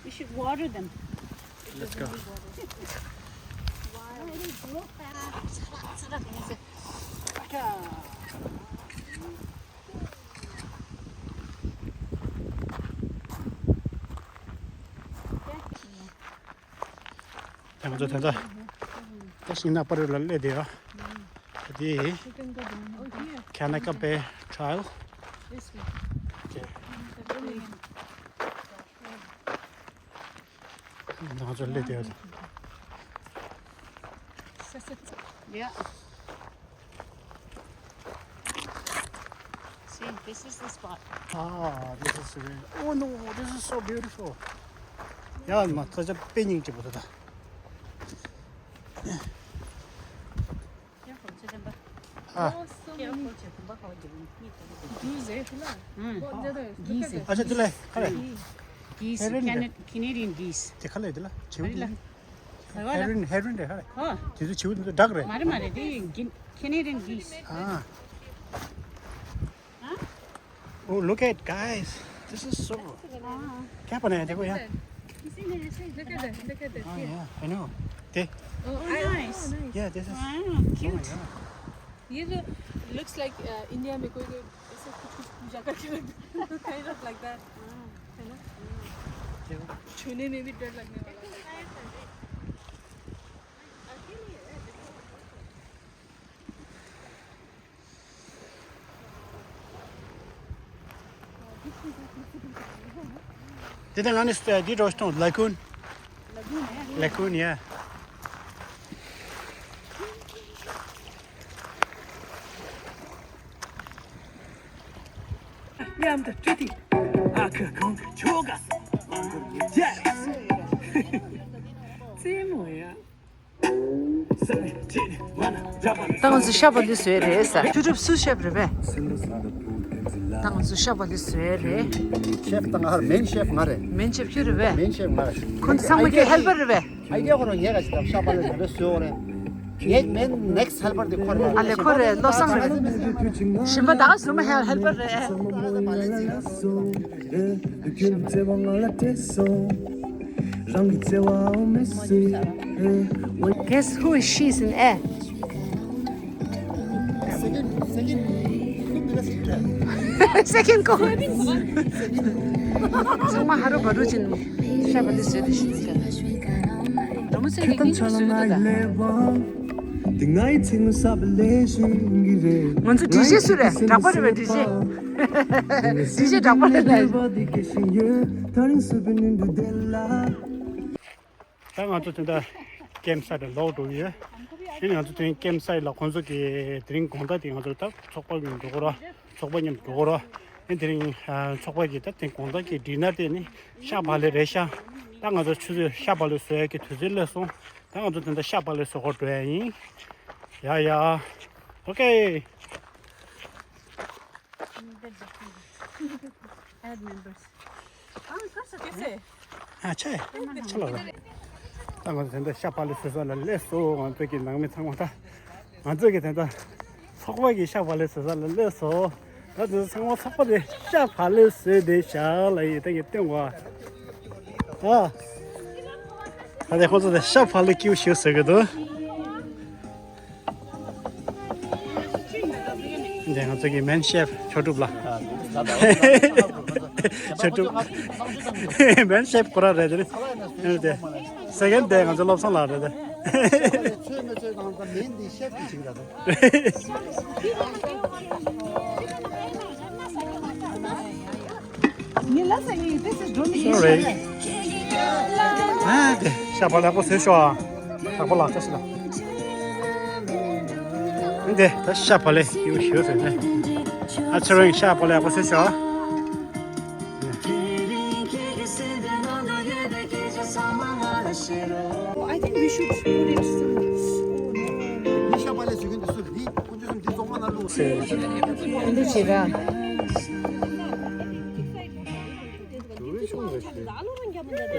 We should water them. Let's go. Wow. ང་ཚོ་ད་ལྟ་ད་ཤིང་ནགས་པ་རི་ལ་སླེབས་བསྡད་ཡོད། ད་དེ་Kanakapet Trail. Okay. ང་ཚོ་སླེབས་བསྡད་ཡོད། Yeah. See, this is the spot. Ah, this is really, oh no, this is so beautiful. ཡ་མ་ཐ་ཆ་དཔེ་སྙིང་རྗེ་པོ་འདུག་ད། ཨ། ཨ་ཅག་དེ་ལ་ག་རེ། Geese, Canadian geese. དེ་ག་ལ་དེ་ལ་བྱིའུ་དེ། Heron, heron རེད་ག་རེ། དེ་ཚོ་བྱིའུ་དེ་ཚོ་བྲག་རེད། མ་རེད་མ་རེད། དེ་Canadian geese. ཨ། Oh, look at, guys. This is so. ཁྱད་པར་ནས་དེ་གོ་ཡ། Look at that, look at that. Oh, yeah, I know. དེ། Oh, nice. Yeah, this is. Wow, cute. ये जो looks like, uh, India में कोई कोई ऐसे कुछ कुछ पूजा करके रख दे, kind of like that, है ना? छूने में भी डर लगने वाला। དེ་དང་ང་ནི་འདི་འགྲོ་སྟོང་། Lagoon. Lagoon, yeah. Lagoon, yeah. ད་ང་ཚོ་ཤ་བག་ལེབ་བཟོས་རེད་ཟེར། ཁྱོད་ཚོ་སུ་ཤེཕ་རེད་པས། ད་ང་ཚོ་ཤ་བག་ལེབ་བཟོས་རེད། ཤེཕ་ད་ང་ཧར་མེན་ཤེཕ་ང་རེད། མེན་ཤེཕ་ཁྱོད་རེད་པས། མེན་ཤེཕ་ང་རེད། ཁོང་ཚོ་ཚང་མ་ཁྱོད་ཧེལ་པར་རེད་པས། ཨའི་ཌི་ཡ་ཁོ་རང་ངས་ག་ཅི་ད་ཤ་བག་ལེབ་ང་རེད་བཟོས་ཡོད་རེད། ངའི་མེན་ནེག་སི་ཧེལ་པར་དེ་ཁོ་རེད། ཨ་ལེ་ཁོ་རེད། བློ་བཟང་རེད། གཞན་པ་ད་ག་ཟུར་མ་ཧེ་ཧེལ་པར་རེད། Guess who is she's in air? Second ཁོ། ཚང་མ་ཧ་རུ་བ་རུ་ཅིན་ཤ་བག་ལེབ་བཟོས་ཏེ་ཤི་ཀ། ར་མོ་སེ་ནི་ཀིན་ཅུ་བཟོས་ཏེ་ད། ང་ཚོ་ཌི་ཇེ་སུ་རེད། གྲགས་པ་རེད་པས། ཌི་ཇེ། ཌི་ཇེ་གྲགས་པ་རེད་ལ། ད་ང་ཚོ་དེ་འདྲ་ཀེམ་སའི་ཊི་ལ་ལོག་འགྲོ་གི་ཡོད། དེ་ནས་ང་ཚོ་དེ་རིང་ཀེམ་སའི་ཊི་ལ་ཁོང་ཚོ་གི་དེ་རིང་དགོང་དག་དེ་ང་ཚོ་ད་ཚོགས་པ་མཉམ་འགྲོ་གི་རེད། ཚོགས་པ་མཉམ་འགྲོ་གི་རེད། ཨ་ནི་དེ་རིང་ཨ་ཚོགས་པ་གི་ད་དེ་དགོང་དག་གི་ཌི་ནར་དེ་ནི་ཤ་བག་ལེབ་རེད་ཤག། ད་ང་ཚོ་ཆུ་ཚོད་ཤ་བག་ལེབ་བཟོ་ཡག་གི་དུས་ཚོད་སླེབས་སོང་། ད་ང་ཚོ་དེ་འདྲ་ཤ་བག་ལེབ་བཟོ་གར་འགྲོ་ཡག་ཡིན། ཡ་ཡ། ཨོ་ཁེ། Add members. ཨ་ཁ་ས་ཁེ་སེ། ཨ་ཆེ། ཆེ་ལ། ད་ང་ཚོ་དེ་འདྲ་ཤ་བག་ལེབ་བཟོ་ས་ལ་སླེབས་སོང་། ང་ཚོ་གི་ནང་མི་ཚང་མ་ད། ང་ཚོ་གི་དེ་འདྲ་ཚོགས་པ་གི་ཤ་བག་ལེབ་བཟོ་ས་ལ་སླེབས་སོང་། ད་དེ་ཚོ་ཚང་མ་ཚོགས་པ་དེ་ཤ་བག་ལེབ་བཟོས་བསྡད་ཤག་ལ་ཡིན་ད་ཡིན་སྟོན་གོ། ཨ། ད་དེ་ཁོང་ཚོ་དེ་ཤ་བག་ལེབ་ཀྱི་ཞིག་བཟོ་གི་འདུག། འདི་ང་ཚོ་གི་མེན་ཤེཕ་ཆོས་གྲུབ་ལགས། ཆོས་གྲུབ། མེན་ཤེཕ་ཁོ་རང་རེད་དེ། སེ་ཀེན་ཌི་དེ་ང་ཚོ་བློ་བཟང་ལགས་རེད་དེ། Sorry. ཨ་དེ་ཤ་བག་ལེབ་ཡག་པོ་བཟོས་ཤག། ཡག་པོ་ལགས་སོ་ལགས། འདི་ད་ཤ་བག་ལེབ་ཡག་པོ་བཟོས་ནས། ཨ་ཚེ་རིང་ཤ་བག་ལེབ་ཡག་པོ་བཟོས་ཤག། འདི་བྱེད་ར།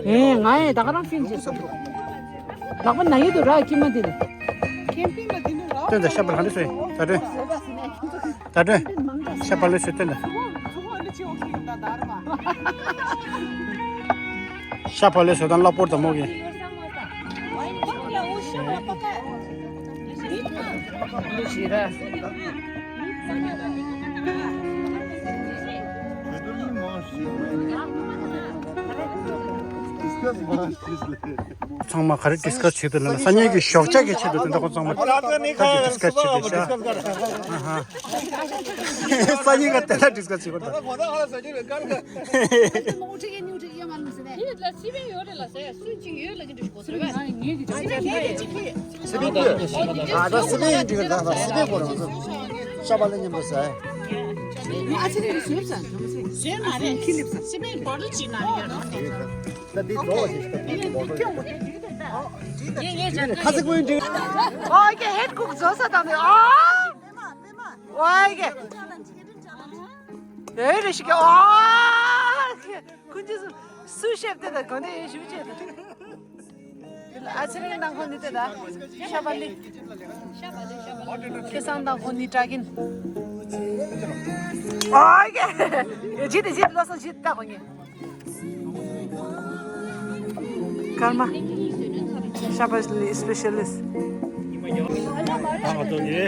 ཨེ་ང་ཡི་ད་ག་རང་ཕིན་བྱེད་སོང་། ལག་པ་ན་ཡོད་དུ་ར་ཀི་མ་དེ་ནི། སྟོན་ད་ཤ་པ་ལ་ཧ་འདི་སོ་ད་སྟོན། ད་སྟོན། ཤ་པ་ལོས་སོ་སྟོན་ད། ཤ་པ་ལོས་སོ་དང་གླ་པོར་དང་མོ་གི། ཚང་མ་ག་རེ་ཌིས་ཀ་སི་བྱེད་དུ་ལ་ན་སང་ཉིན་གྱི་ཞོགས་ཇ་གི་ཆེད་དུ་དེ་འདྲ་ཁོ་ཚང་མ་ག་རེ་ཌིས་ཀ་སི་བྱེད་དུ་ཤ། ཨ་ཧ། སང་ཉིན་ག་དེ་ལ་ཌིས་ཀ་སི་བྱེད་དགོས་ད། སི་པན་ཡོད་རེད་ལ་ཟེར་སུ་གཅིག་ཡོད་ལ་གི་འགྲིག་གོ་ཟེར་བས། སི་པན་ཡོད་ལ་གི་འགྲིག་གོ་ཟེར་བས། སི་པན་གྱི་ཨ་ད་སི་པན་ཡིན་འགྲིག་གི་ད་ད་སི་པན་གོ་རང་ཚོ་ཤ་པ་ལ་མཉམ་དུ་ཟ། ཨ་ཚེ་རིང་ཟོས་ས་ཟོས་མ་རེད། ཁྱི་ལེབ་ས་སི་པན་བོ་ལོ་ཅིག་ན་ཡོད་རེད། ད་འདི་འགྲོ་བ་ཞིག་ད་འདི་འགྲོ་བ་ཞིག་ཁ་ཚིག་པོའི་འགྲིག་ཨོ་ཀེ་ཧེད་ཀུག་བཟོ་ས་དང་ནི་ཨོ། ཨོ་ཀེ། ཨེ་རེ་ཞིག་གི་ཨོ། ཁོ་ཚོས་སུ་ཤེབ་དེ་དང་གོ་ནས་ཞུ་བྱེད་དང་། ཨ་ཚེ་རིང་དང་ཁོ་ནི་དེ་དང་ཤ་པ་ལི། ཁེ་སང་དང་ཁོ་ནི་ཀྲ་གིན། ཨོ་ཀེ། ཇི་དེ་ཇི་ལོ་སོ་ཇི་ད་ཁོ་ནི། ཀརྨ། ཤ་པ་ལི་སི་པེ་ཤ་ལི་སི། ད་ང་ཚོ་གི་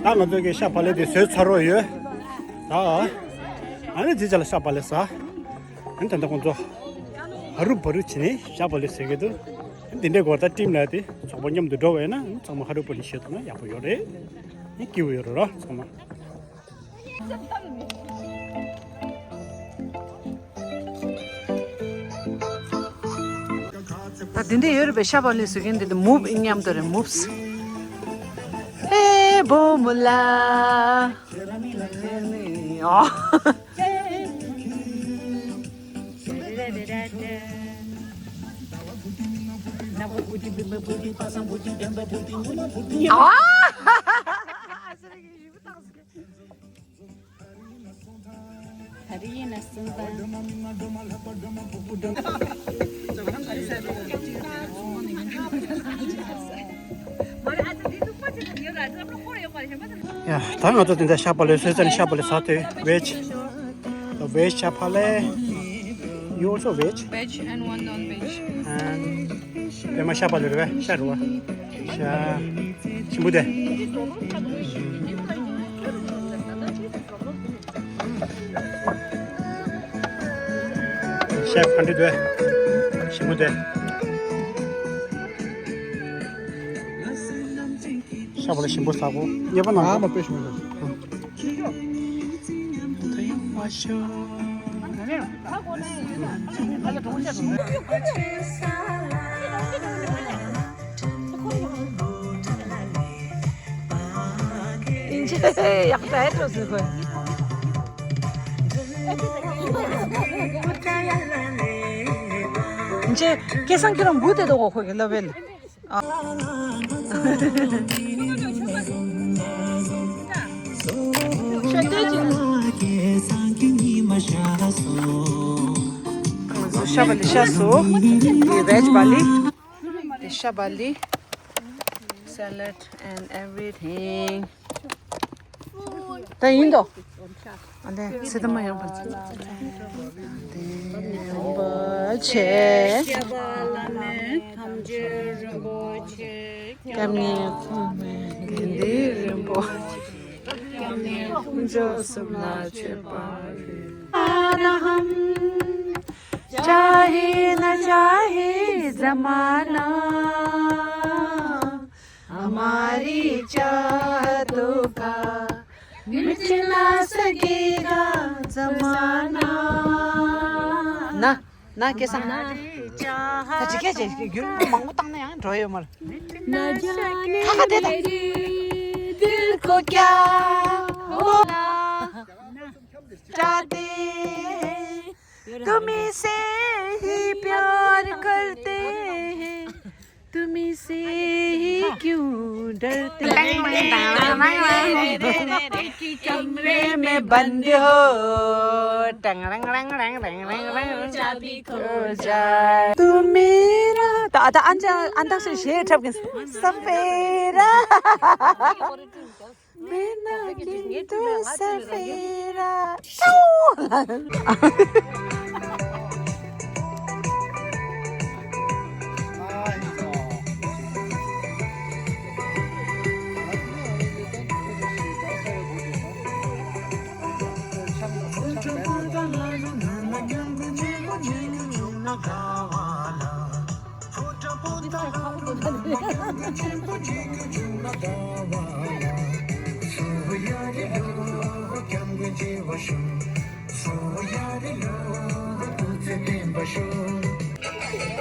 ད་ང་ཚོ་གི་ཤ་པ་ལི་དེ་བཟོས་ཚར་རོ་ཡོད། ད་ཨ་ནི་ཇི་ཅ་ལ་ཤ་པ་ལི་ཟ། ཨ་ནི་ད་ལྟ་ཁོང་ཚོ་ཧ་རུ་བ་རུ་བྱས་ནས་ཤ་པ་ལི་ཟེར་གི་འདུག་འདི་འདྲའི་སྐོར་ད་ཊིམ་ལ་དེ་ཚོགས་པ་མཉམ་དུ་འགྲོ་བས་ན་ཚང་མ་ཧ་རུ་བ་རུ་བྱེད་ཐུབ་ན་ཡག་པོ་ཡོད་རེད། ནི་སྐྱིད་པོ་ཡོད་རེད་ར་ཚང་མ། ད་དེ་འདྲ་ཡོད་རེད་པས། ཤ་པ་ལི་ཟེར་མཁན་དེ་དེ་མུབ་མཉམ་དུ་རེད་མུབས། ཨེ་བོ་མུ་ལ། ཨོ། ཨ། ད་རེས་ཡིན་ན་གསུམ་པ། ཡ། ད་ང་ཚོ་དེ་འདྲ་ཤ་པ་ལི་སོས་ཙང་ཤ་པ་ལི་ཟ་དེ་བེཇ། The veg chapale. You also veg? Veg and one non-veg. And པད་མ་ཤ་པ་ལི་རེད་པས། ཤ་རེད་པ། ཤ་ཞིམ་པོ་དེ། ཤ་ག་འདྲ་འདུག་ཞིམ་པོ་དེ། ཤ་པ་ལི་ཞིམ་པོ་ཟ་གོ། ཉེས་པ་ནང་། ཨ་མ་དཔེ་ཞིམ་པོ་འདུག་ཡག་པའི་འགྲོ་ཟེར་ཁོས། ཁྱེད་སང་ཁྱེད་རང་བུ་དེ་དོ་གོ་ཁོ་གི་ལབ་བེ་ལ། ཨ། ཤ་པ་ལི་ཤ་སོ། དེ་བེཇ་པ་ལི། དེ་ཤ་པ་ལི། Salad and everything. ད་ཡིན་དོ། ཨ་ལེ་ཚེ་དམ་ཡང་པ་ཚེ། དེ་རིན་པོ་ཆེ། སྐྱབས་གནས་ཁོང་མེད་དགེ་འདུན་རིན་པོ་ཆེ། སྐྱབས་གནས་ཁོང་ཚོ་གསུམ་ལ་མཆོད་པ་རེ། ཨ་ན་ཧམ། चाहे न चाहे जमाना, हमारी चाहतों का मिट ना सकेगा जमाना। ན། ན་སྐད་སང་། ད་ཅི་སྐད་ཅེས་རྒྱུན་མང་པོ་བཏང་ན་ཡང་འགྲོ་ཡོད་མ་རེད། ཁ་ཁ་དེ་དང་། दिल को क्या हुआ? चाहते तुम्हें से ही प्यार करते हैं, तुम्हें से ही क्यों कमरे में बंद हो। टंग रंग रंग रंग रंग रंग रंग। चाबी खो जाए। तू मेरा तो आता अंजा अंदाज से शेर ठप के सफेरा। मेरा किंतु सफेरा।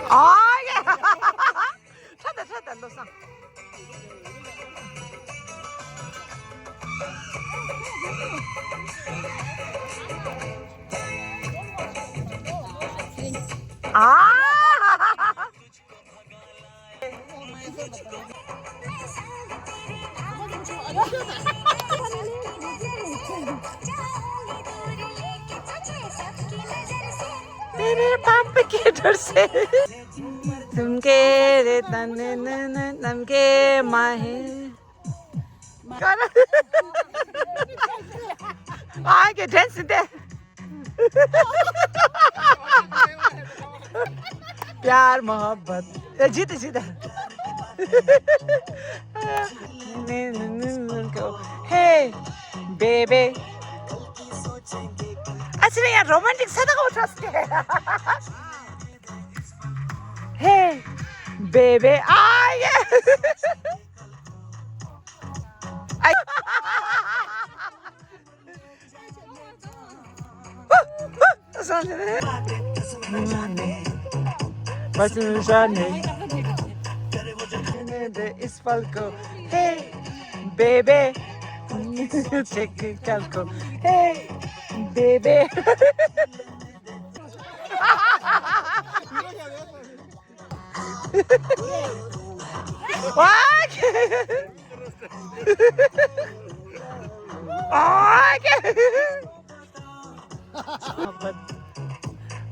ཨ་ཡ། ཁྲ་ད་ཁྲ་ད་ལོ་སང་། ཨ། तेरे पाप के डर से तुम के रे तने न न नम के माहे। कर। आगे डांस दे। प्यार मोहब्बत। ए, जीत, जीत। Hey baby। अच्छा, यहाँ रोमांटिक सदा को उठा सकते हैं। Hey baby। आ, ये। बस निशाने। इस पल को। Hey baby। चेक कल को। Hey baby।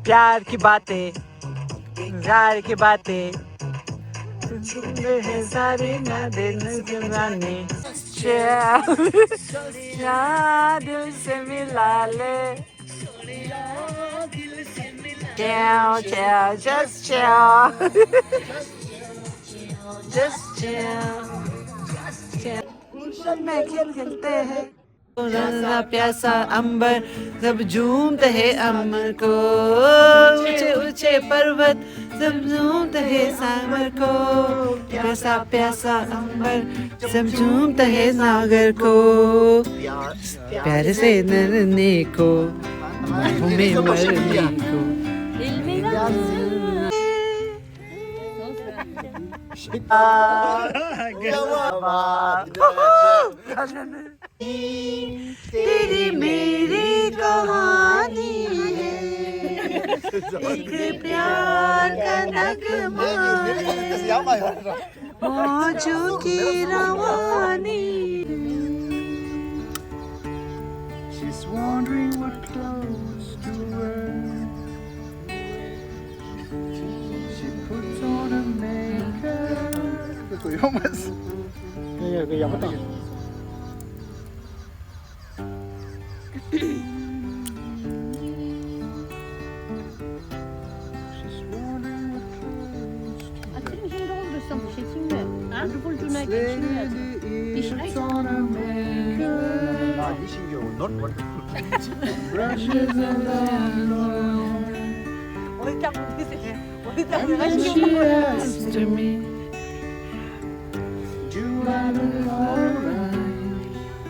प्यार की बातें, प्यार की बातें, सुनते हैं सारे ना दिन जमाने। क्या दिल से मिला ले। Chill, chill, just chill। Just chill। गुलशन में खेल खेलते हैं। प्यासा प्यासा अंबर, सब झूमते हैं अमर को। ऊंचे ऊंचे पर्वत, सब झूमते हैं सागर को। प्यासा प्यासा अंबर, सब झूमते हैं सागर को। प्यार से डरने को, बाहों में मरने को। तेरी मेरी कहानी है, एक प्यार का नगमा है। मौजों की रवानी। She's wondering what clothes to wear. She puts on her makeup.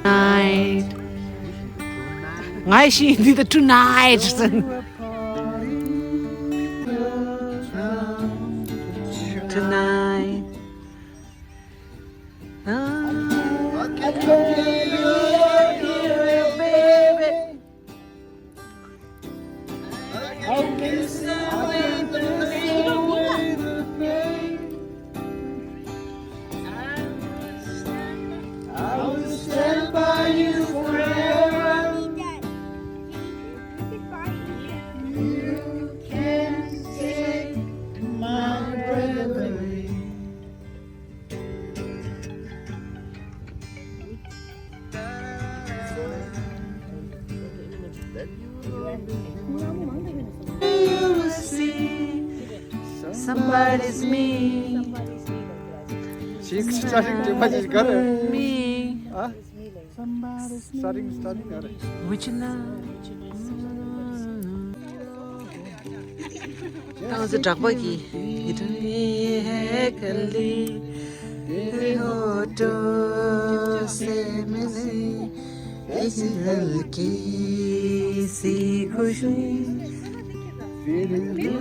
Night. Ngai shi di the tonight. Tonight. Somebody's me. ཞིག་ཤ་ཞིག་ཅི་པ་ཅིག་གར། Me. ཨ། Somebody's me. Starting, starting གར། Which now? ཏང་ཙེ་གྲགས་པ་གི་ཡིད་ཀྱི་ཧེ་ཁ་ལི། ཧེ་ཧོ་ཏོ་སེ་མེ་ལེ། ཨེ་ཅི་ཧལ་ཀི་སི་ཁུ་ཤུ། Feeling good.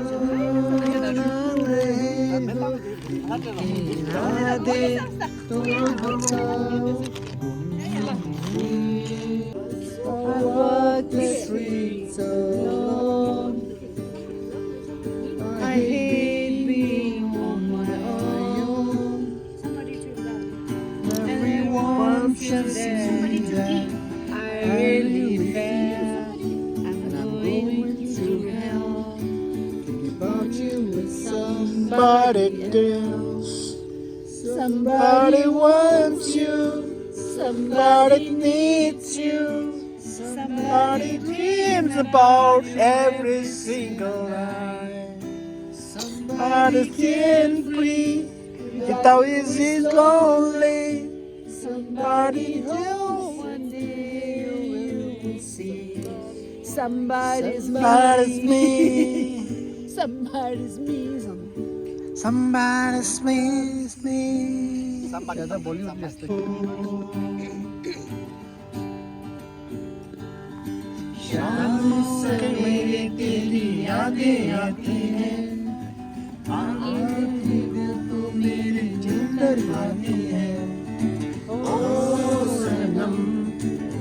I walk the streets alone. I hate being on my own. Everyone can see that I really care. I'm going to hell. Thinking about you with somebody else. Somebody wants you. Somebody needs you. Somebody dreams about every single night. Somebody can't breathe. It always is lonely. Somebody else one day you will see. Somebody's me. Somebody's me. Somebody's me. Somebody's me. Somebody, somebody, somebody. शाम से मेरी तेरी यादें आती हैं, आंखों की दिल तू मेरी निंदर आती है। ओ सनम,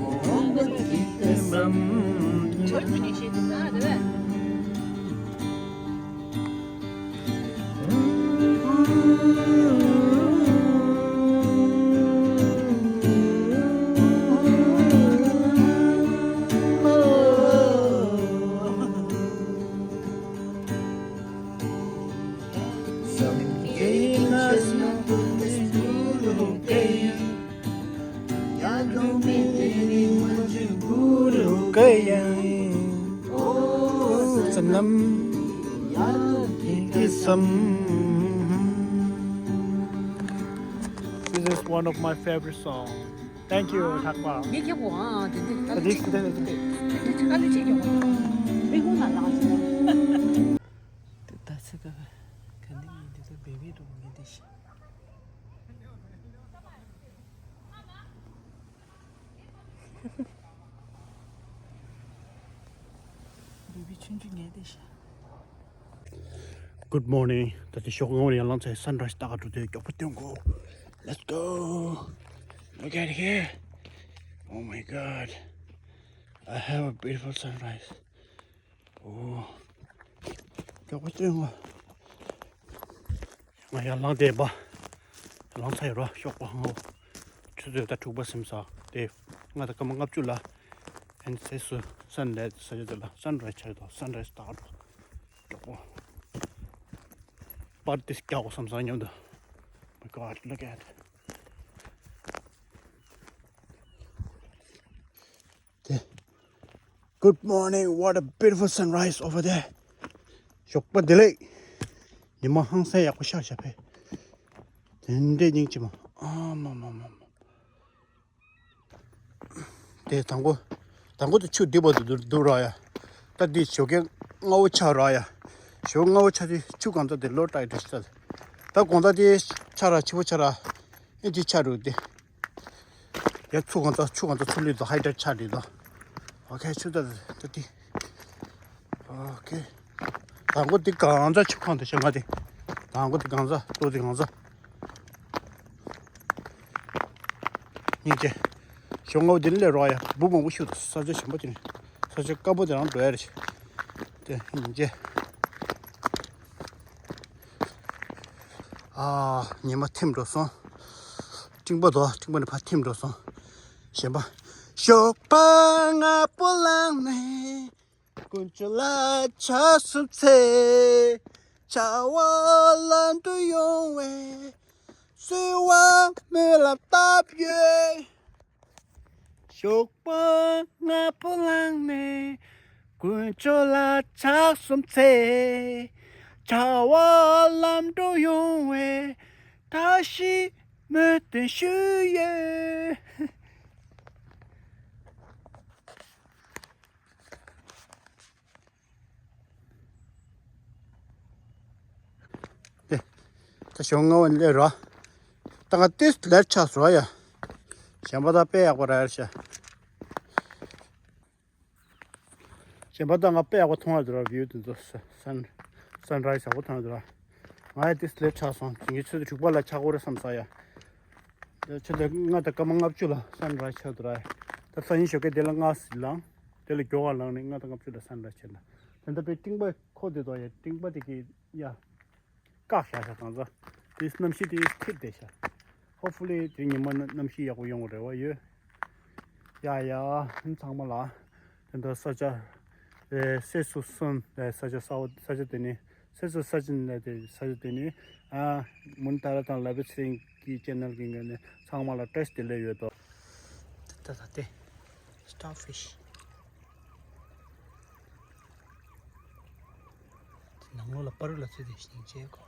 मोहब्बत की कसम। This is one of my favorite songs. Thank you, ཐག་པ། ངས་ཁྱེད་གོ་ཨ་དེ་འདི་ཨ་དེ་དེ་དེ་དེ་དེ་དེ་དཀའ་ལས་ཆེ་ཀྱང་མི་ཁུངས་ན་ལངས་སོང་། དེ་ད་ཚེ་ཀ་ག་འདི་ངས་འདི་ད་བེ་བི་འགྲོ་ངས་འདི་ཤི། བེ་བི་ཆུང་ཆུང་ངས་འདི་ཤི། Good morning. ད་ལྟ་ཞོགས་སྔ་པོ་ནས་ཡར་ལངས་ཚར། Sunrise ལྟ་ག་འགྲོ་དུས་མགྱོགས་པོ་ཐོན་དགོས། Let's go. Look at here. Oh my God. I have a beautiful sunrise. Oh. མགྱོགས་པོ་ཐོན་དགོས། ང་ཡར་ལངས་བསྡད་པ། ལངས་ཚར་ཡོད་ར། ཞོགས་པ་སྔ་པོ། ཆུ་ཚོད་ད་དྲུག་པ་ཟིན་ས་དེ། ང་ད་སྐར་མ་ལྔ་བཅུ་ལ། ཨན་ཚེ་སུ་Sunrise ས་ཆ་དེ་ལ་Sunrise ཆགས་ཡོད་དོ། Sunrise ལྟ་ག་འགྲོ། མགྱོགས་པོ། པར་ཏི་རྒྱག་དགོས་བསམ་སོང་སྙམ་དུ། My God, look at དེ། Good morning, what a beautiful sunrise over there. ཞོགས་པ་བདེ་ལེགས། ཉི་མ་ཧང་སང་ཡག་པོ་ཤར་ཤར་བས། དེ་འདྲའི་སྙིང་རྗེ་མ། ཨ་མ་མ་མ་མ། དེ་དང་པོ། དང་པོ་དེ་ཆུ་རྡིབ་པ་དེ་འདུག་འདུག་ར་ཡ། ད་འདི་ཞོགས་ཀས་སྔ་པོ་ཆགས་ར་ཡ། ཞོགས་སྔ་པོ་ཆགས་དུས་ཆུ་གང་ཚ་དེ་ལོ་ཏྲག་ཏྲག་ཤི་ཚ། ད་དགོང་དག་དེ་ཆགས་ར་ཕྱི་པོ་ཆགས་ར། ཨེ་འདི་ཆགས་འགྲོ་དེ། ཡ་ཆུ་གང་ཚ་ཆུ་གང་ཚ་ཆུ་ལུད་དང་ཧའི་ཌེ་རེཊ་ཆགས་འགྲོ་དང་། ཨོ་ཁེ་ཆུ་ཚ་དེ་དེ། ཨོ་ཁེ། དང་པོ་འདི་གང་ཚ་ཆུ་ཁང་དེ་ཤ་ང་དེ། དང་པོ་འདི་གང་ཚ་ལྟོ་འདི་གང་ཚ། སྙིང་རྗེ། ཞོགས་སྔ་པོ་འདི་ནས་སླེབས་རོགས་ཡ། འབུ་མང་པོ་ཤུ་དང་ས་ཆ་ཞིམ་པོ་དེ་ནས། ས་ཆ་དཀར་པོ་དེ་རང་འགྲོ་ཡ་རེད། དེ་སྙིང་རྗེ། ཨ། ཉི་མ་ཐིམ་འགྲོ་སོང་། སྤྲིན་པ་དོ་སྤྲིན་པ་ནས་ཕར་ཐིམ་འགྲོ་སོང་། ཞིམ་པ། ཞོགས་པ་སྔ་པོ་ལངས་ནས། དཀོན་མཆོག་ལ་ཕྱག་འཚལ་ཚེ། བྱ་བ་ལམ་དུ་ཡོང་བའི། གསོལ་བ་སྨོན་ལམ་བཏབ་ཡོད། དུག་པ་ལྔ་པོ་བླངས་ནས། དཀོན་མཆོག་ལ་ཕྱག་གསུམ་འཚལ། བྱ་བ་ལམ་འགྲོ་ཡོང་བའི་བཀྲ་ཤིས་སྨོན་འདུན་ཞུས་ཡོད། ད་ཞོགས་སྔ་བོ་ནས་སླེབས་རོགས། ད་ང་ཏིས་ལེར་ཆགས་སོང་ཡ། གཞན་པ་ད་དཔེ་ཡག་པོ་རེད་ཤག་གཞན་པ་ད་ང་དཔེ་ཡག་པོ་མཐོང་ཡ་འདུག་ར། བིའུ་དེ་ཚོ་སན་སན་རའི་ཛི་ཡག་པོ་མཐོང་ཡ་འདུག་ར། ང་ཡ་ཏིས་ལེར་ཆགས་སོང་། དེང་གི་ཆུ་ཚོད་དྲུག་པ་ལ་ཆགས་ཀྱི་རེད་བསམ་ས་ཡ། ཆུ་ཚོད་ལྔ་དང་སྐར་མ་ལྔ་བཅུ་ལ་སན་རའི་ཛི་ཆགས་འདུག་ར། ད་སང་ཉིན་ཞོགས་ཀས་དེ་ལ་ལྔ་ཟིན་ལངས། དེ་ལ་མགྱོགས་པ་ལངས་ནས་ལྔ་དང་ལྔ་བཅུ་ལ་སན་རའི་ཛི་ཆགས་ལ། དེ་འདྲ་པའི་སྤྲིན་པ་ཁོ་དེ་དོ་ཡ། སྤྲིན་པ་དེ་གི་ཡ། བཀག་བཞག་ཤག་གང་ཟག་དེ་གནམ་གཤིས་དེ་ཐིབས་བསྡད་ཤག Hopefully དེ་ཉི་མ་ན་གནམ་གཤིས་ཡག་པོ་ཡོང་གི་རེ་བ་ཡོད། ཡ་ཡ། ཚང་མ་ལ་དེ་འདྲ་ས་ཆ་ཨེ་སེ་སུ་སོན་ཨེ་ས་ཆ་ས་བ་ས་ཆ་དེ་ནི་སེ་སུ་ས་ཆ་ནི་དེ་ས་ཆ་དེ་ནི་ཨ་མུན་ཏཱ་ར་དང་ལ་བི་ཚེ་རིང་གི་ཅེ་ནལ་གི་ངོས་ནས་ཚང་མ་ལ་བཀྲ་ཤིས་བདེ་ལེགས་ཡོད་དོ། ད་ད་དེ་Starfish། དེ་ནང་ལོགས་ལ་པ་རུ་ལ་ཚུད་དེ་ཤིང་བཅད་གོ།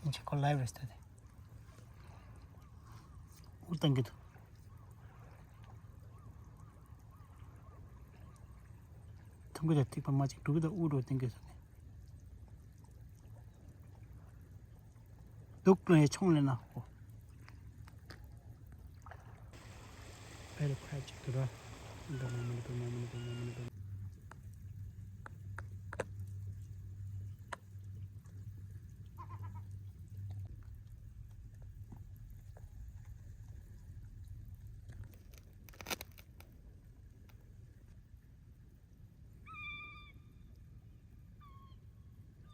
འདི་ཁོ་ལའིབ་རེད་ཟེར་ཏེ། འུར་བཏང་གི་འདུག་ཐུང་གི་དང་ཐིགས་པ་མ་གཅིག་འབྲུ་གི་དང་དབུ་རུ་བཏང་གི་ཟེར་ནས། སྡུག་ལ་ཡ་ཆུང་ལས་ན་ཧོ། ཕེ་རུ་ཁ་ཅིག་ཏུ་ར། འདྲ་མ་མི་འདུག་མ་མི་འདུག་མ་མི་འདུག་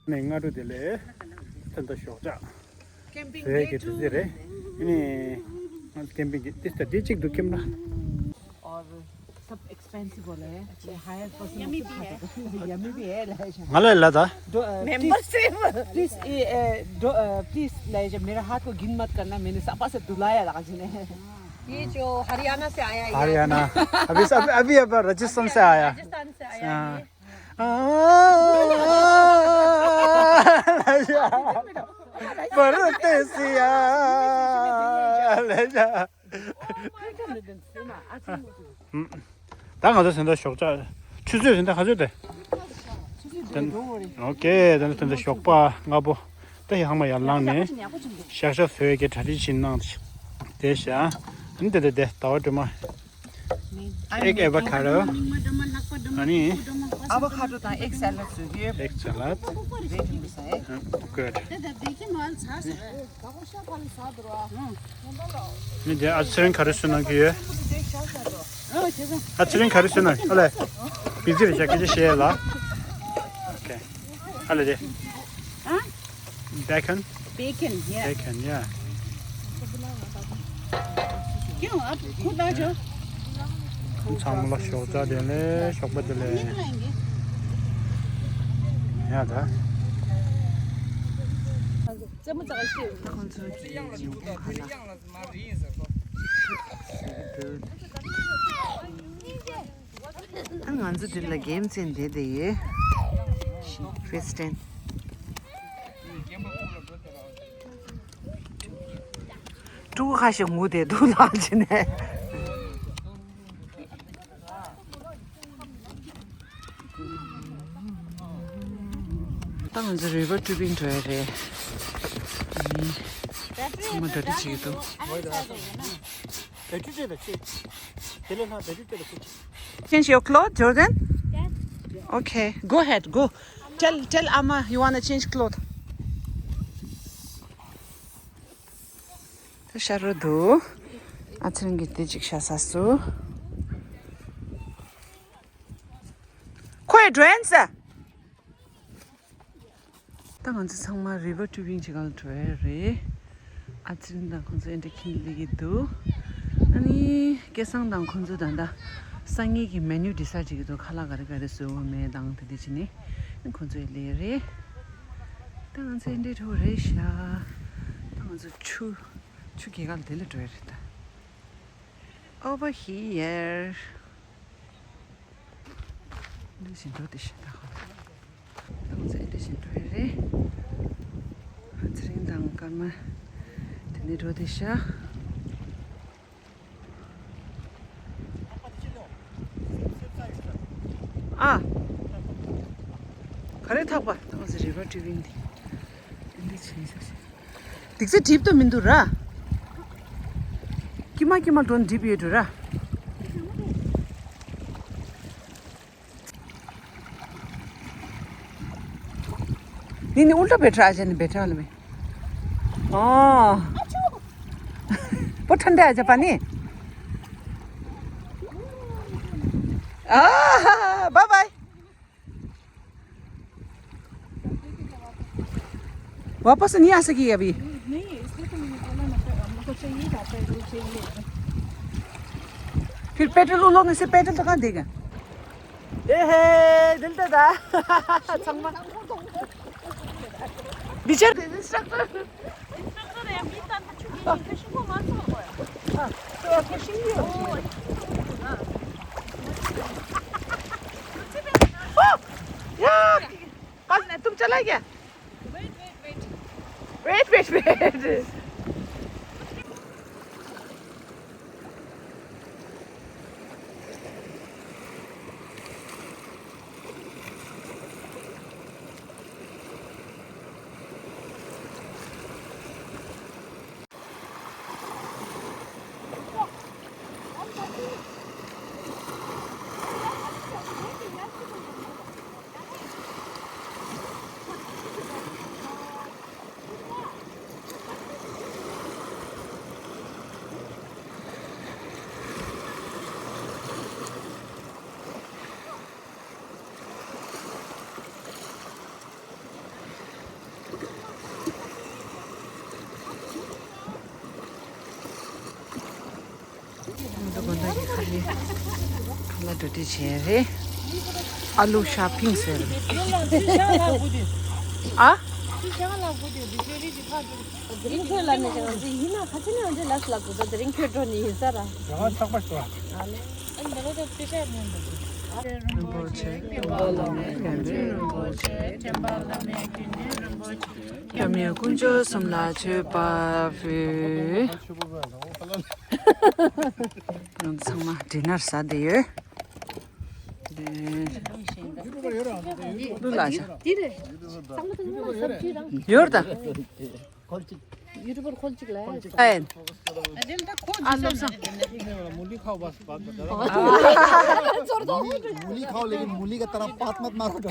ནས་སྔ་དྲོ་དེ་ལས་ད་ལྟ་ཞོགས་ཇ་ཀེམ་པིང་བཟོས་ཀྱི་དུས་ཚོད་རེད། ཨ་ནི་ང་ཚོ་ཀེམ་པིང་གི་ཏིས་ད་དེ་གཅིག་འདུག་ཀེམ་ར། और सब एक्सपेंसिव वाला है। ये higher person yummy भी है। यम्मी भी है। ང་ལ་ལ་ད། membership please. Please like मेरा हाथ को घिन मत करना, मैंने साफा से धुलाया था जी ने। ये जो हरियाणा से आया है। हरियाणा। अभी अभी अभी राजस्थान से आया। राजस्थान से आया। हाँ। परदेसिया ले जा। ད་ང་ཚོ་ཟིན་ད་ཞོགས་ཇ་ཆུ་ཚོད་ཟིན་ད་ག་ཚོད་དེ། ཨོ་ཀེ། ད་ནི་ད་ཞོགས་པ་སྔ་པོ་ད་ཡང་མ་ཡར་ལངས་ནས་ཤག་ཤག་བཟོས་ཀྱི་གྲ་སྒྲིག་བྱེད་གནང་དེ་བཞག་ཨ་ནི་དེ་དེ་དེ་ཟླ་བ་སྒྲོལ་མ། Egg avocado. Ani avocado དང་egg salad བཟོས་ཀྱི་ཡོད། Egg salad. Good. ནི་དེ་ཨ་ཚེ་རིང་ག་རེ་བཟོས་གནང་གི་ཡོད། ཨ་ཚེ་རིང་ག་རེ་བཟོས་གནང་། ཨ་ལས། བི་ཛི་རེད་ཤག་སྐད་ཆ་བཤད་ཡ་ལ། ཨོ་ཀེ། ཨ་ལས་དེ། Bacon? Bacon, yeah. Bacon, yeah. क्यों, आप खुद आ जाओ। ཚང་མ་ལ་ཞོགས་ཇ་བདེ་ལེགས། ཞོགས་པ་བདེ་ལེགས། ཡ་ད། ཁོང་ཚོ་གི་ཇིང་ཕ་ལ། ཨ་ང་ཚོ་འདི་ལ་གེམ་རྩེན་བསྡད་བསྡད་ཡོད། ཧྥེ་སི་ཊེན། ཕྲུ་གུ་ཁ་ཤས་ངུ་བསྡད་འདུག་ལགས་ཅི་ནས། ད་ང་ཚོ་རི་ཝར་ཀྲུ་པིང་འགྲོ་ཡ་རེད། ཨ་ནི་ཚང་མ་གྲ་སྒྲིག་བྱེད་ཀྱི་འདུག Change your clothes, Jordan? Okay, go ahead, go. Tell, tell Amma you wanna change clothes. ཤ་རུ་འདུག་ཨ་ཚེ་རིང་གིས་དེ་གཅིག་ཤ་ཟ་སོང་། ཁོས་འགྲོ་ཡན་ཟ། ད་ང་ཚོ་ཚང་མ་རི་ཝར་ཊུ་ཝིང་བྱེད་ག་ལ་འགྲོ་ཡ་རེད། ཨ་ཚེ་རིང་དང་ཁོང་ཚོ་ཨེ་འདྲ་ཁྱིམ་སླེབས་ཀྱི་འདུག་ཨ་ནི་སྐལ་བཟང་དང་ཁོང་ཚོ་ད་ལྟ་སང་ཉིན་གྱི་མེ་ནུ་ཌི་སའིཌ་བྱེད་ཀྱི་འདུག་ཁ་ལག་ག་རེ་ག་རེ་བཟོ་དགོས་མེད་དང་དེ་འདྲ་བྱས་ནས་ཁོང་ཚོ་ཡར་སླེབས་རེད། ད་ང་ཚོ་ཨེ་འདྲ་འགྲོ་རེད་ཤག་ད་ང་ཚོ་ཆུ་ཆུ་རྐྱལ་ག་ལ་དེ་ལ་འགྲོ་ཡ་རེད་ད། Over here. འདི་བཞིན་འགྲོ་དེ་ཤ་ད་ཧོ། ད་ང་ཚོ་ཨེ་འདི་བཞིན་འགྲོ་ཡི་རེད། ཨ་ཚེ་རིང་དང་སྐར་མ་དེ་ནས་འགྲོ་དེ་ཤ། ཨ། ག་རེ་ཐག་པ་ད་ང་ཚོ་རི་ཝར་ཊུ་ཝིང་འདི་འདི་བྱེད་ཤག་ཤག་དེ་ཚོ་འགྲིབ་ཏུ་མི་འདུག་ར། ཀྱི་མ་ཀྱི་མ་འགྲོ་འགྲིབ་ཡོད་འགྲོ་ར། ནི་ནི་ཨུལ་ཏ་བེ་ཏྲ་ཨ་ཅན་ནི་བེ་ཏྲ་ལ་མེ། ཨོ། པོ་ཐན་ཏེ་ཨ་ཅ་པ་ནི། ཨ། bye bye. वापस नहीं आ सकी अभी। नहीं, इसलिए तो मैंने बोला ना, फिर हम लोग को चाहिए था, पेट्रोल चाहिए। फिर पेट्रोल उन लोग ने से पेट्रोल तो कहाँ देगा? ए हे, दिल तो था। संगमा। बिचर इंस्ट्रक्टर। या, कल तुम चला गया? Wait, wait, wait. ང་ཚོ་དགོང་དག་གི་ཁ་ལག་ཁ་ལག་འགྲོ་དུས་བྱས་རེད། ཨ་ལུ་ཤ་ཕིང་ཟེར་རེད། ཨ། རིན་པོ་ཆེ། རིན་པོ་ཆེ། སྐྱབས་གནས་དཀོན་མཆོག་གསུམ་ལ་མཆོད་པ་ཕུལ། ང་ཚང་མ་ཌི་ནར་ཟ་བསྡད་ཡོད། ལུ་ལ་ཤ། ཡོད་ད། ཡུ་ཊུབ་པར་ཁོལ་གཅིག་ལ། ཨེ། ཨ་ལོ་སང་། मूली खाओ बस, बात बता। मूली खाओ, लेकिन मूली का तरह बात मत मारो। ང་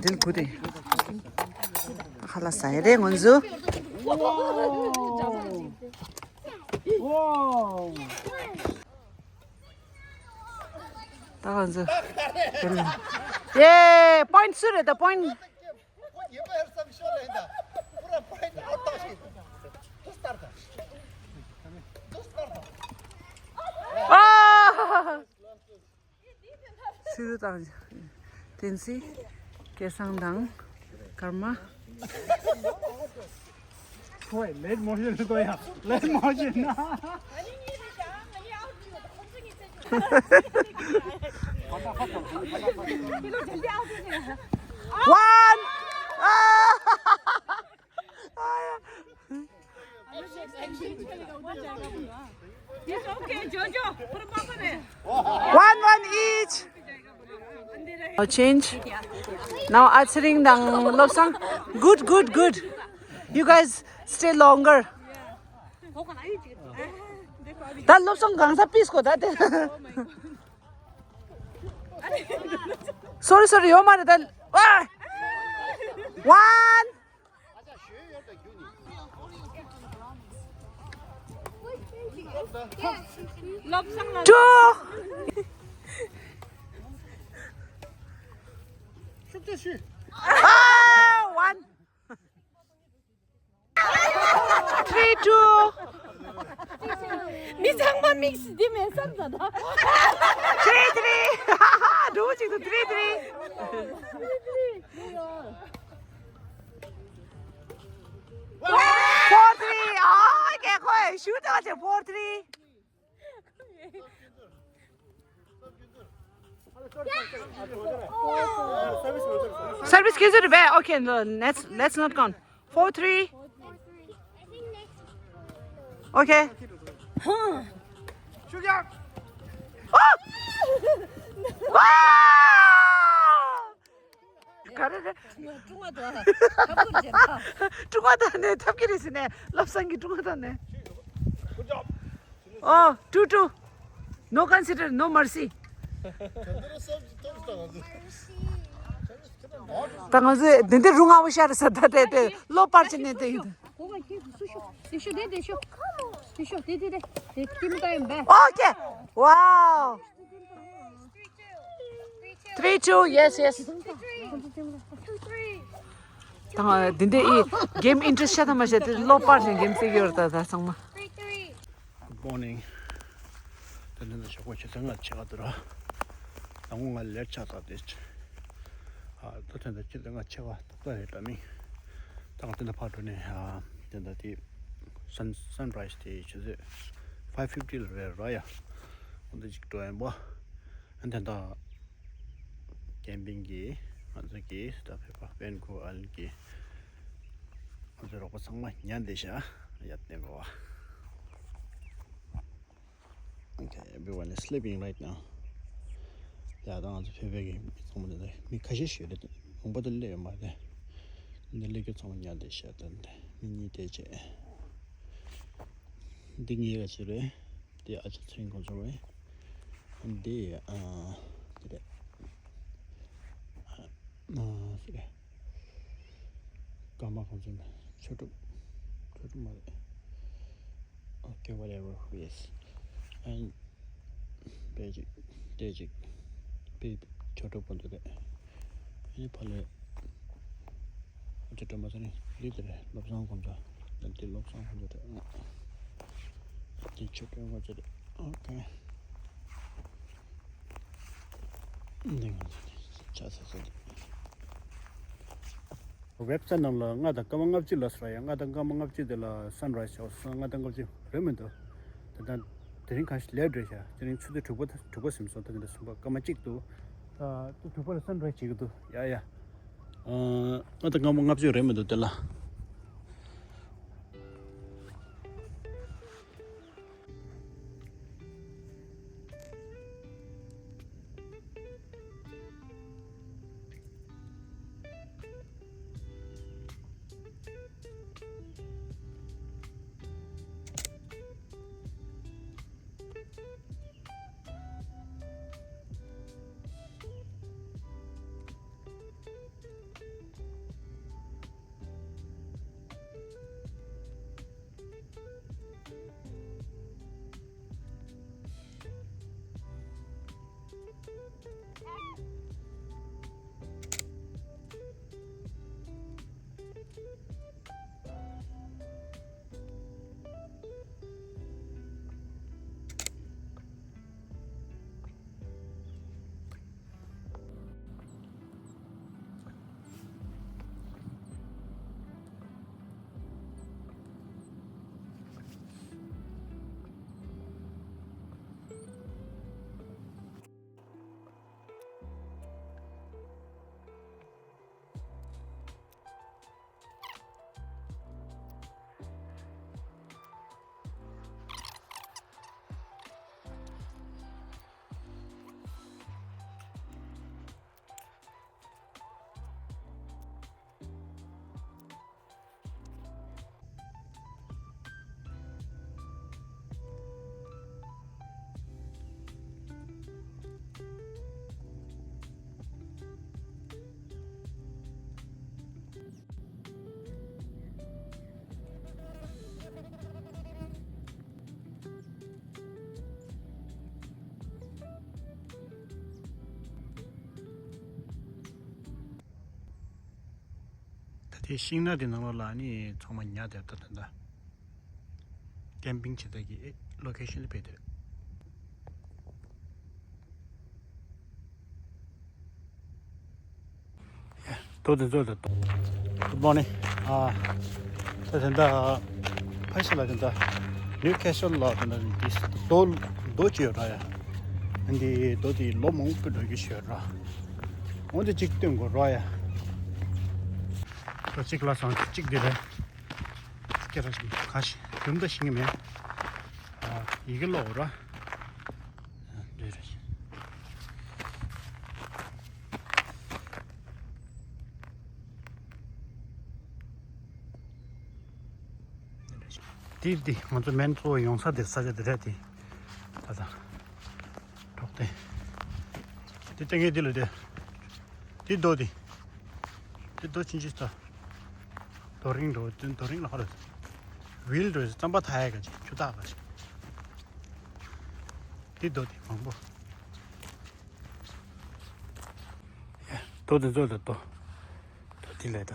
དེ་ལ་གུ་དེ། ཁ་ལག་ཟ་ཡ་རེད་ང་ཚོ། ད་ང་ཚོ། ཡེ། པོ་ཡིན་ཊི་སུ་རེད་ད། པོ་ཡིན་ཊི། ཨ། སི་རུ་དང་། བསྟན་འཛིན། སྐལ་བཟང་དང་། ཀརྨ། ཁོས་ལེད་མོ་ཤན་ལ་ཡ། ལེད་མོ་ཤན་ན། One. One, one each. Now change. Now ཨ་ཚེ་རིང་དང་བློ་བཟང་། Good, good, good. You guys stay longer. ད་བློ་བཟང་གང་ས་པིས་གོ་ད་དེ། སོ་རི་སོ་རི་ཡོད་མ་རེད་ད། ཨ། One, two, ཤུགས་ཆེ་ཞུས། ཨ། One. Three two. མི་ཚང་མ་མིག་སི་འདི་མེད་བསམ་ད་ད། Three three. འགྲོ་བོ་གཅིག་ཏུ་three three. Four three. ཨ། ཀྱེ་ཁོས་ཞུ་ད་ཅེ། Four three. Service ཁྱེད་ཚོ་རེད་པས། Okay, no, let's, let's not count. Four three. Okay. ཨ། ཨ། ག་རེ་རེད། ཀྲུང་ཧྭ་དང་ཐབས་ཀྱི་རེད་ད། ཀྲུང་ཧྭ་དང་ནས་ཐབས་ཀྱི་རེད་ཟེར་ནས། བློ་བཟང་གི་ཀྲུང་ཧྭ་དང་ནས། Oh, two two. No consider, no mercy. ད་ང་ཚོས་འདི་འདི་རུ་ང་བོ་ཤར་ས་ད་དེ་དེ་བློ་པར་ཆེ་ནས་དེ་ཡིན། Okay. Wow. Three two, yes, yes. དང་འདི་འདི་ཨི་གེམ་ཨིན་ཊི་རེ་སི་ཤ་ཐ་མ་ཤ་དེ་བློ་པར་ཞིང་གེམ་རྩེ་གི་ཡོད་རེད་ད་ད་ཚང་མ། Good morning. ད་ནི་ད་ཞོགས་པ་ཆུ་ཚོད་ལྔ་ཕྱེད་ཀ་དུ་ར། ད་ངོ་ང་ལེར་ཆགས་ཚར་ཏེ། ཨ་ད་ཐེངས་ད་ཆུ་ཚོད་ལྔ་ཕྱེད་ཀ་ཏག་ཏག་རེད་ད་མིན། ད་ང་དེ་འདྲ་ཕར་འགྲོ་ནས་ཨ་དེ་འདྲ་དེ་sun sunrise དེ་ཆུ་ཚོད་five fifty ལ་རེད་ར་ཡ། འོ་འདི་ཅིག་འགྲོ་ཡིན་པ། ཨ་དེ་འདྲ། ཀེམ་པིང་གི་ང་ཚོ་གི་ད་ཕེབས་པ་ཝན་ཀུ་ཨན་གི་ང་ཚོ་རོགས་པ་ཚང་མ་ཉལ་བསྡད་ཤག་ཡར་བསྟན་དགོས་པ། Okay, everyone is sleeping right now. ཡ་ད་ང་ཚོ་ཕེབས་པའི་གི་མི་ཚང་མ་འདི་འདྲ་མི་ཁ་ཤས་ཤིག་རེད། མང་པོ་དེ་སླེབས་ཡོད་མ་རེད། འདི་སླེབས་རྒྱུ་ཚང་མ་ཉལ་བསྡད་ཤག་ད་འདི་མི་གཉིས་བསྡད་བྱས། འདི་ངའི་ག་ཅི་རེད། དེ་ཨ་ཅག་ཚེ་རིང་ཁོང་ཚོ་རེད། དེ་ཨ་དེ་རེད། ཨ་དེ་རེད། ཀརྨ་ཁོང་ཚོ་ནི་ཆོས་གྲུབ། ཆོས་གྲུབ་མ་རེད། Okay, whatever, yes. ཨ་དཔེ་ཅིག་དེ་ཅིག་དཔེ་ཆོས་གྲུབ་ཁོང་ཚོ་རེད། ཨ་ཕ་ལས། ཨ་ཅག་སྒྲོལ་མ་ཚེ་རིང་འདི་དེ་རེད། བློ་བཟང་ཁོང་ཚོ། འདི་བློ་བཟང་ཁོང་ཚོ་རེད། འདི་ཆོས་སྒྲོན་ཁོང་ཚོ་རེད། Okay. འདི་ང་ཚོ་ཆ་ཚ་ཚ་རེད། ཝེབ་སའིཊ་ནང་ལ་ལྔ་དང་སྐར་མ་ལྔ་བཅུ་ལབ་སོང་ཡ། ལྔ་དང་སྐར་མ་ལྔ་བཅུ་དེ་ལ་སན་རའི་ཛི་བྱས་སོང་། ལྔ་དང་ལྔ་བཅུ་རེད་མི་འདུག་དེ་དང་དེ་རིང་གང་ཞིག་ལེཊ་རེད་ཤག་དེ་རིང་ཆུ་ཚོད་དྲུག་པ་དྲུག་པ་ཟིན་སོང་། ད་དེ་འདྲ་གསུམ་པ་སྐར་མ་གཅིག་འདུག་ད་དྲུག་པ་ལ་སན་རའི་ཛི་བྱེད་ཀྱི་འདུག་ཡ་ཡ། ཨ་ད་སྐར་མ་ལྔ་བཅུ་རེད་མི་འདུག་དེ་ལ། དེ་ཤིང་ནགས་དེ་ནང་ལོགས་ལ་ནི་ཚང་མ་ཉལ་བསྡད་ད་ད་ད། ཀེམ་པིང་བྱེད་ས་གི་ལོ་ཀེ་ཤན་དེ་ཕེབས་དེ་རེད། རྡོ་དེ་ཚོ་ལ་ཏོ། Good morning. ཨ། ད་དེ་འདྲ་ཕ་ཤི་ལ་དེ་འདྲ་ནིའུ་ཁེ་སལ་ལ་དེ་འདྲ་འདི་རྡོ་རྡོ་ཅིག་ཡོད་ར་ཡ། འདི་རྡོ་དེ་ལོ་མང་པོ་འགྲོ་རྒྱུ་ཞིག་ཡོད་ར། འོ་འདི་གཅིག་སྟོན་དགོས་ར་ཡ། ད་གཅིག་ལ་སང་གཅིག་འདི་རེད། སྐད་ར་ཞིག་ཁ་ཤས་རྒྱུན་ད་ཤེས་ཀྱི་མེད། ཨ། ཡི་གེ་ཀློག་ར། ཨ། འདི་རེད། འདི་འདི་ང་ཚོ་སྨན་གཙོ་བོ་ཡོང་ས་འདི་ས་ཆ་འདི་རེད་དེ། ད་ད། གྲོགས་དེ། དེ་ལྟ་ངས་འདི་ལ་དེ། དེ་རྡོ་དེ། དེ་རྡོ་ཆུང་ཆུང་ད། རྡོ་རིང་འགྲོ་དེ་རྡོ་རིང་ལ་ཧ་ར། ཝིལ་འགྲོ་རྩམ་པ་ཐ་ཡ་ག་ཅིག་ཆུ་ཐག་ག་ཅིག་དེ་རྡོ་དེ་མང་པོ། རྡོ་དེ་ཚོ་ད་རྡོ། རྡོ་དེ་ལས་ད།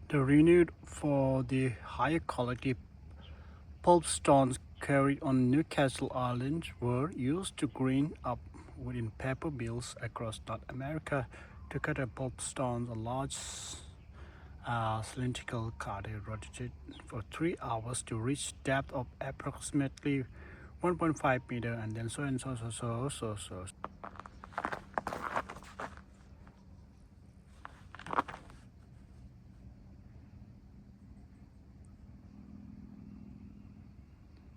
The renewed for the higher quality pulp stones carried on Newcastle Island were used to grind up wooden paper mills across North America. To cut a pulp stone, a large uh, cylindrical cutter rotated for three hours to reach depth of approximately one point five meter, and then so and so so so so so.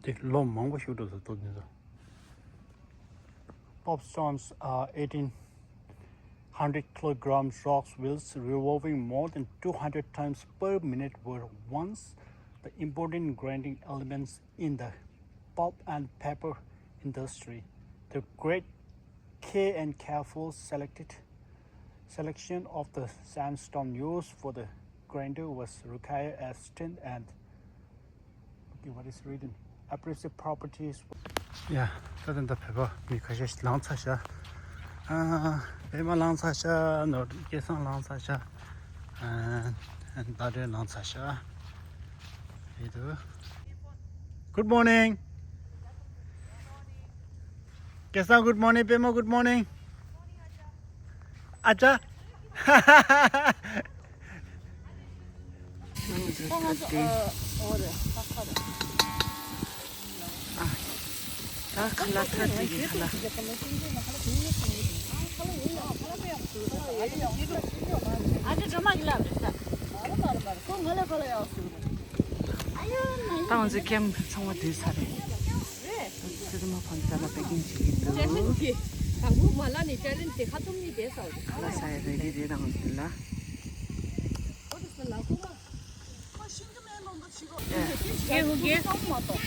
དེ་ལོ་མང་པོ་ཞིག་འགྲོ་ས་ཐུབ་ནི་ད། Pulp stones are eighteen hundred kilogram rocks, which revolving more than two hundred times per minute, were once the important grinding elements in the pulp and paper industry. The great care and careful selected selection of the sandstone used for the grinder was required as strength and Okay, what is written? Abrasive properties. ཡ། ད་ད་ད་བོད་པ་མི་ཁ་ཤས་ཤིག་ལངས་ཚར་ཤག་ཨ། པད་མ་ལངས་ཚར་ཤག་ནོར་སྐལ་བཟང་ལངས་ཚར་ཤག་ཨ། ཟླ་སྒྲོན་ལངས་ཚར་ཤག་ཡིན་འདུག Good morning. སྐལ་བཟང་good morning. པད་མ་good morning. ཨ་ཅག་ཨ། ད་ཁ་ལག་ཐ་དེ་གི་ཁ་ལག་ད་ང་ཚོའི་ཀེམ་ཚང་མ་བསྡུས་ཚར་རེད། ཚེ་རིང་མ་ཕང་ཅ་ལག་པེ་ཀིང་བྱེད་ཀྱི་འདུག་ཅེ་ལེན་ཇི་དང་པོ་མ་ལ་ནི་ཅེ་ལེན་ཇི་ཁ་ཐུམ་ནི་དེ་ས་འོ་དེ་ཁ་ལག་ཟ་ཡ་རེ་ཌི་རེད་དང་འདི་ལ།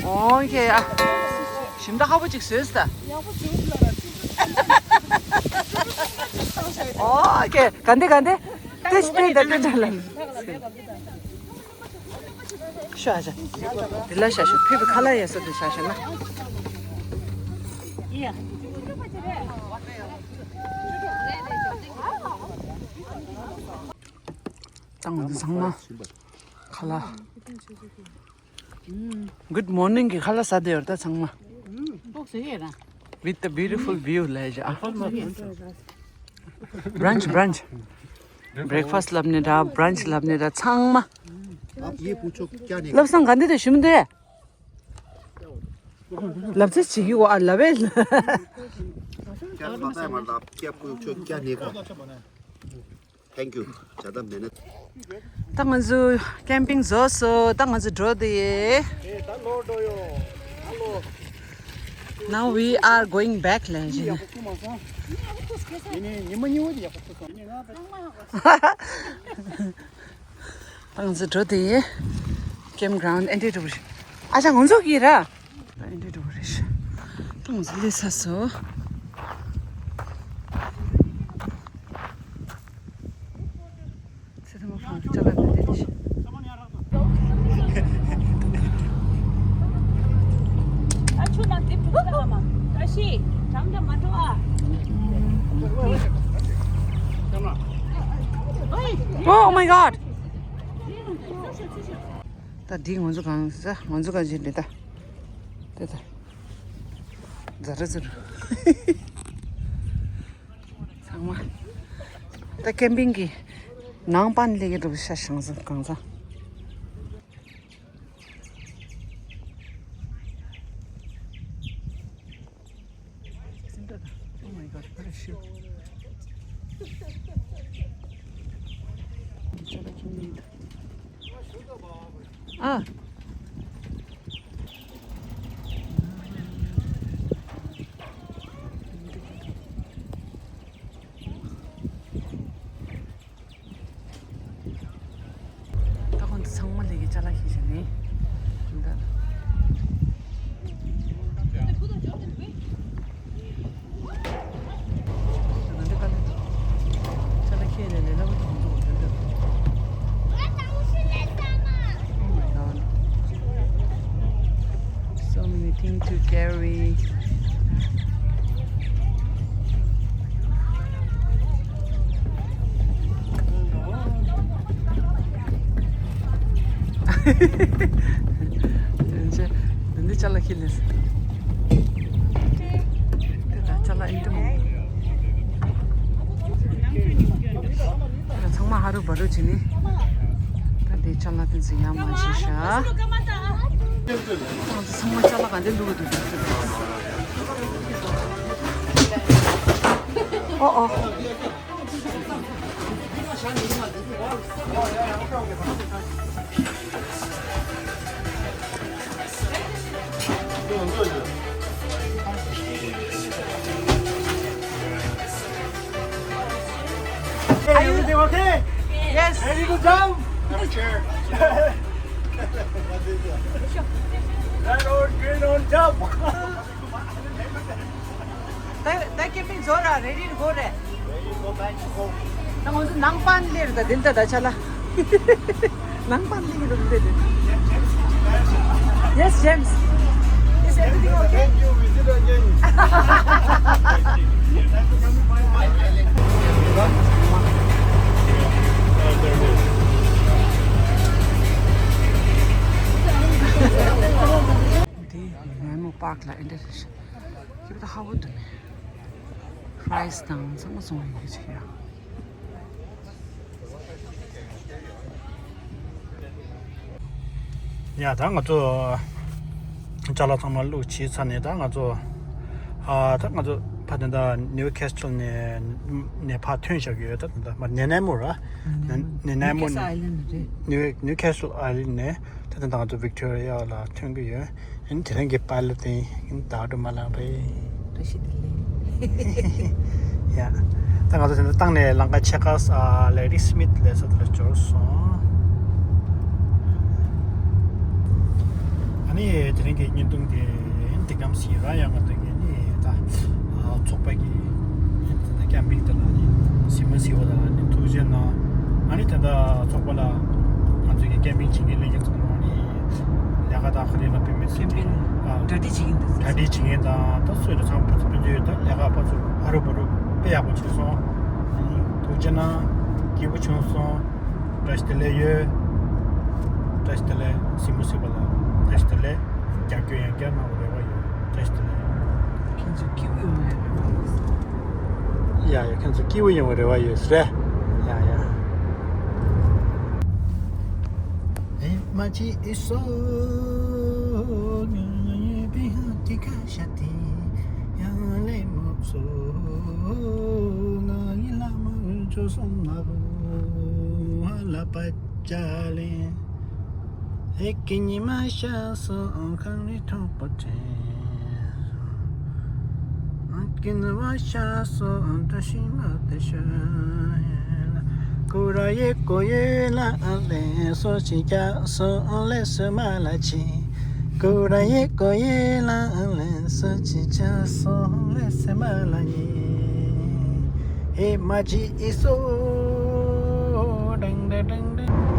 ཨོ་ཁེ་ཨ། ཞིམ་ད་ཁ་པོ་ཅིག་བཟོས་ས། ཨོ་ཁེ་ག་འདི་ག་འདི། ཏེ་ཤི་ཏེ་ད་ཏེ་ད་ལ། ཤ་ཤ། འདི་ལ་ཤ་ཤ་ཕི་བི་ཁ་ལ་ཡ་ས་དེ་ཤ་ཤ་ན། ཏང་ཚང་མ་ཁ་ལ། Good morning གི་ཁ་ལ་ས་དེ་ཡོད་ད་ཚང་མ། With the beautiful view ལ་ཡ། Brunch, brunch. Breakfast ལབ་ནི་འདྲ། Brunch ལབ་ནི་འདྲ། ཚང་མ། आप ये पूछो क्या नहीं ལབ་སང་ག་འདི་དེ་ཞུམ་དེ། ལབ་ཚེ་བྱེད་ཀྱི་འོ་ཨ་ལབ་བས། क्या पता है मतलब क्या पूछो क्या नहीं खाओ। Thank you. ज्यादा मेहनत। ད་ང་ཚོ་ཀེམ་པིང་རྫོགས་སོང་། ད་ང་ཚོ་འགྲོ་དེ། Now we are going back ལན་ཞིག་ད་ང་ཚོ་འགྲོ་དེ། ཀེམ་གྷ་རའུན་ཌི་ཨེན་ཊི་འགྲོ་རེད། ཨ་ཅག་ང་ཚོ་གི་ར། ཨེ་འདྲ་འགྲོ་རེད། ཏང་ཟི་ལས་ས་སོ། ཚེ་ཐུ་མ་ཕང་ཅ་ལག་འདི་འདི་ཤི། Oh my god. ད་འདི་ང་ཚོ་གང་ཟ་ང་ཚོ་གང་བྱེད་འདི་ད། དེ་ད། ཛ་ར་ཛ་ར། ཚང་མ། ད་ཀེམ་པིང་གི་ནང་པན་ལེ་གི་འགྲོ་ཤ་ཤང་ཟ་གང་ཟ། Oh my god, what a shoot. Ah. ད་ཁོང་ཚོ་ཚང་མ་ལས་ཀའི་ཅ་ལག་ཁྱེར་བྱས་ནས་འདི་ལྟར། འདི་ག་ལ་ཅ་ལག་ཁྱེར་ནས་ལས་སླ་པོ་དེ་ཚོ་འདི་འདྲ། Oh my god. So many things to carry. འདི་ཅ་ལག་ཁྱེར་ལས། ད་ཅ་ལག་ཨེ་འདྲ་མང་པོ། ཚང་མ་ཧ་རུ་བ་རུ་བྱས་ནས། ད་དེ་ཅ་ལག་དེ་ཚོ་ཡང་མ་བྱས་ཤག་ད་ཚང་མ་ཅ་ལག་ག་འདྲ་བླུགས་འདུག་ཨོ་ཨོ། Hey, everything okay? Yes. Ready to jump? Have a chair. Red horse, green horse, jump. ད་ད་ཀེམ་པིང་རྫོགས་ར་རེ་ཌི་གོ་རེད། ད་ང་ཚོ་ནང་པན་ལེར་ད་དེ་འདྲ་ད་ཆ་ལ། ནང་པན་ལེར་ད་དེ་འདྲ། Yes, James. Is everything okay? Thank you. Visit again. འདི་ནེ་མོ་པཱག་ལ་ཨེ་འདྲ་རེད། ཁྱེད་ད་ཧ་བོ་འདུག་ནས། ཕ་རའི་སི་དང་ཚང་མ་བཙོང་ཡོད་ཀྱི་ཡ། ཡ་ད་ང་ཚོ་ཅ་ལག་ཚང་མ་བླུགས་བྱས་ཚར་ནས། ད་ང་ཚོ་ཨ་ད་ང་ཚོ་ཕ་དེ་འདྲ་ནིའུ་ཁེ་སི་ཊལ་ནས་ནས་ཕར་ཐོན་བཞག་ཡོད། ད་དེ་འདྲ་མ་ནེ་ནེ་མོ་ར། ནེ་ནེ་མོ། ནིའུ་ཁེ་སི་ཊལ་ཨའི་ལེན་ཌི་རེད། ནིའུ་ནིའུ་ཁེ་སི་ཊལ་ཨའི་ལེན་ཌི་ནས། ད་ད་ང་ཚོ་ཝིག་ཊོ་རི་ཡ་ལ་ཐོན་གྱི་ཡོད། ཨ་ནི་དེ་རིང་གི་པའི་ལོཊ་དེ་ཨ་ནི་ད་འགྲོ་མ་ལངས་པས། བཀྲ་ཤིས་བདེ་ལེགས། ཡ། ད་ང་ཚོ་དེ་འདྲ་བཏང་ནས་ལམ་ཁ་ཕྱེད་ཀ་ས་ལེ་ཌི་སི་མིཐ་ལབ་ས་དེ་ལ་འབྱོར་སོང་། ཨ་ནི་དེ་རིང་གི་བརྙན་ཐུང་དེ་འདི་གམ་ཞིག་ར། ཡང་ང་ཚོ་གི་ནི་ད་ཚོགས་པ་གི་ཀེམ་པིང་དེ་ལ་ནི་གཟིགས་མོ་གཟིགས་པ་དང་ནི་ཐུགས་རྗེ་གནང་། ཨ་ནི་ད་ལྟ་ཚོགས་པ་ལ་ང་ཚོ་གི་ཀེམ་པིང་བྱེད་མཁན་ལྷན་རྒྱས་ཚང་མ་ནི་ལས་ཀ་དང་ག་རེ་ལ་དཔེ་མེད་ཟེར་ཏེ། ཀེམ་པིང་ཨ་གྲ་སྒྲིག་བྱེད་མཁན་དེ་ཚོ། གྲ་སྒྲིག་བྱེད་མཁན་དང་ད་སུ་ཡོད་ཚང་མ་ཕུ་ཚུ་ཕུ་ཚུ་ཡོད། ད་ལས་ཀ་ཕར་ཚུར་ཧ་རུ་བ་རུ་དཔེ་ཡག་པོ་བྱས་སོང་། ཨ་ནི་ཐུགས་རྗེ་གནང་། སྐྱིད་པོ་བྱུང་སོང་། བཀྲ་ཤིས་བདེ་ལེགས་ཡོད། བཀྲ་ཤིས་བདེ་ལེགས། གཟིགས་མོ་གཟིགས་པ་ལ་བཀྲ་ཤིས་བདེ་ལེགས། རྒྱབ་སྐྱོར་ཡང་བསྐྱར་གནང་བའི་རེ་བ་ཡོད། བཀྲ་ཤིས་བདེ་ལེགས། ཁྱེད་ཚོ་སྐྱིད་པོ་ཡོང་བའི་རེ་བ་ཡོད། ཡ་ཡ། ཁྱེད་ཚོ་སྐྱིད་པོ་ཡོང་བའི་རེ་བ་ཡོད་ཟེར། ཡ་ཡ། ཨེ་མ་ཅི་ཨི་སོ་ང་ཡི་པི་ཧ་ཏི་ཀ་ཤ་ཏི་ཡང་ལེ་མོ་སོ་ང་ཡི་ལ་མ་ཨུ་ཅོ་སོ་ན་རུ་ཧ་ལ་པ་ཅ་ལེ། ཨེ་ཀི་ཉི་མ་ཤར་སོང་གངས་རི་མཐོན་པོ་དྲན་སོང་། ཨེ་ཀི་ཉི་མ་ཤར་སོང་བཀྲ་ཤིས་མ་དེ་ཤར། ཀུ་ར་ཡེ་ཀོ་ཡེ་ལ་ཨ་ལེ་སོ་ཅི་ཀྱ་སོ་ཨ་ལེ་སོ་མ་ལ་ཅི། ཀུ་ར་ཡེ་ཀོ་ཡེ་ལ་ཨ་ལེ་སོ་ཅི་ཀྱ་སོ་ཨ་ལེ་སོ་མ་ལ་ཉི། ཨེ་མ་ཅི་ཨི་སོ། ཌང་ཌ་ཌང་ཌ།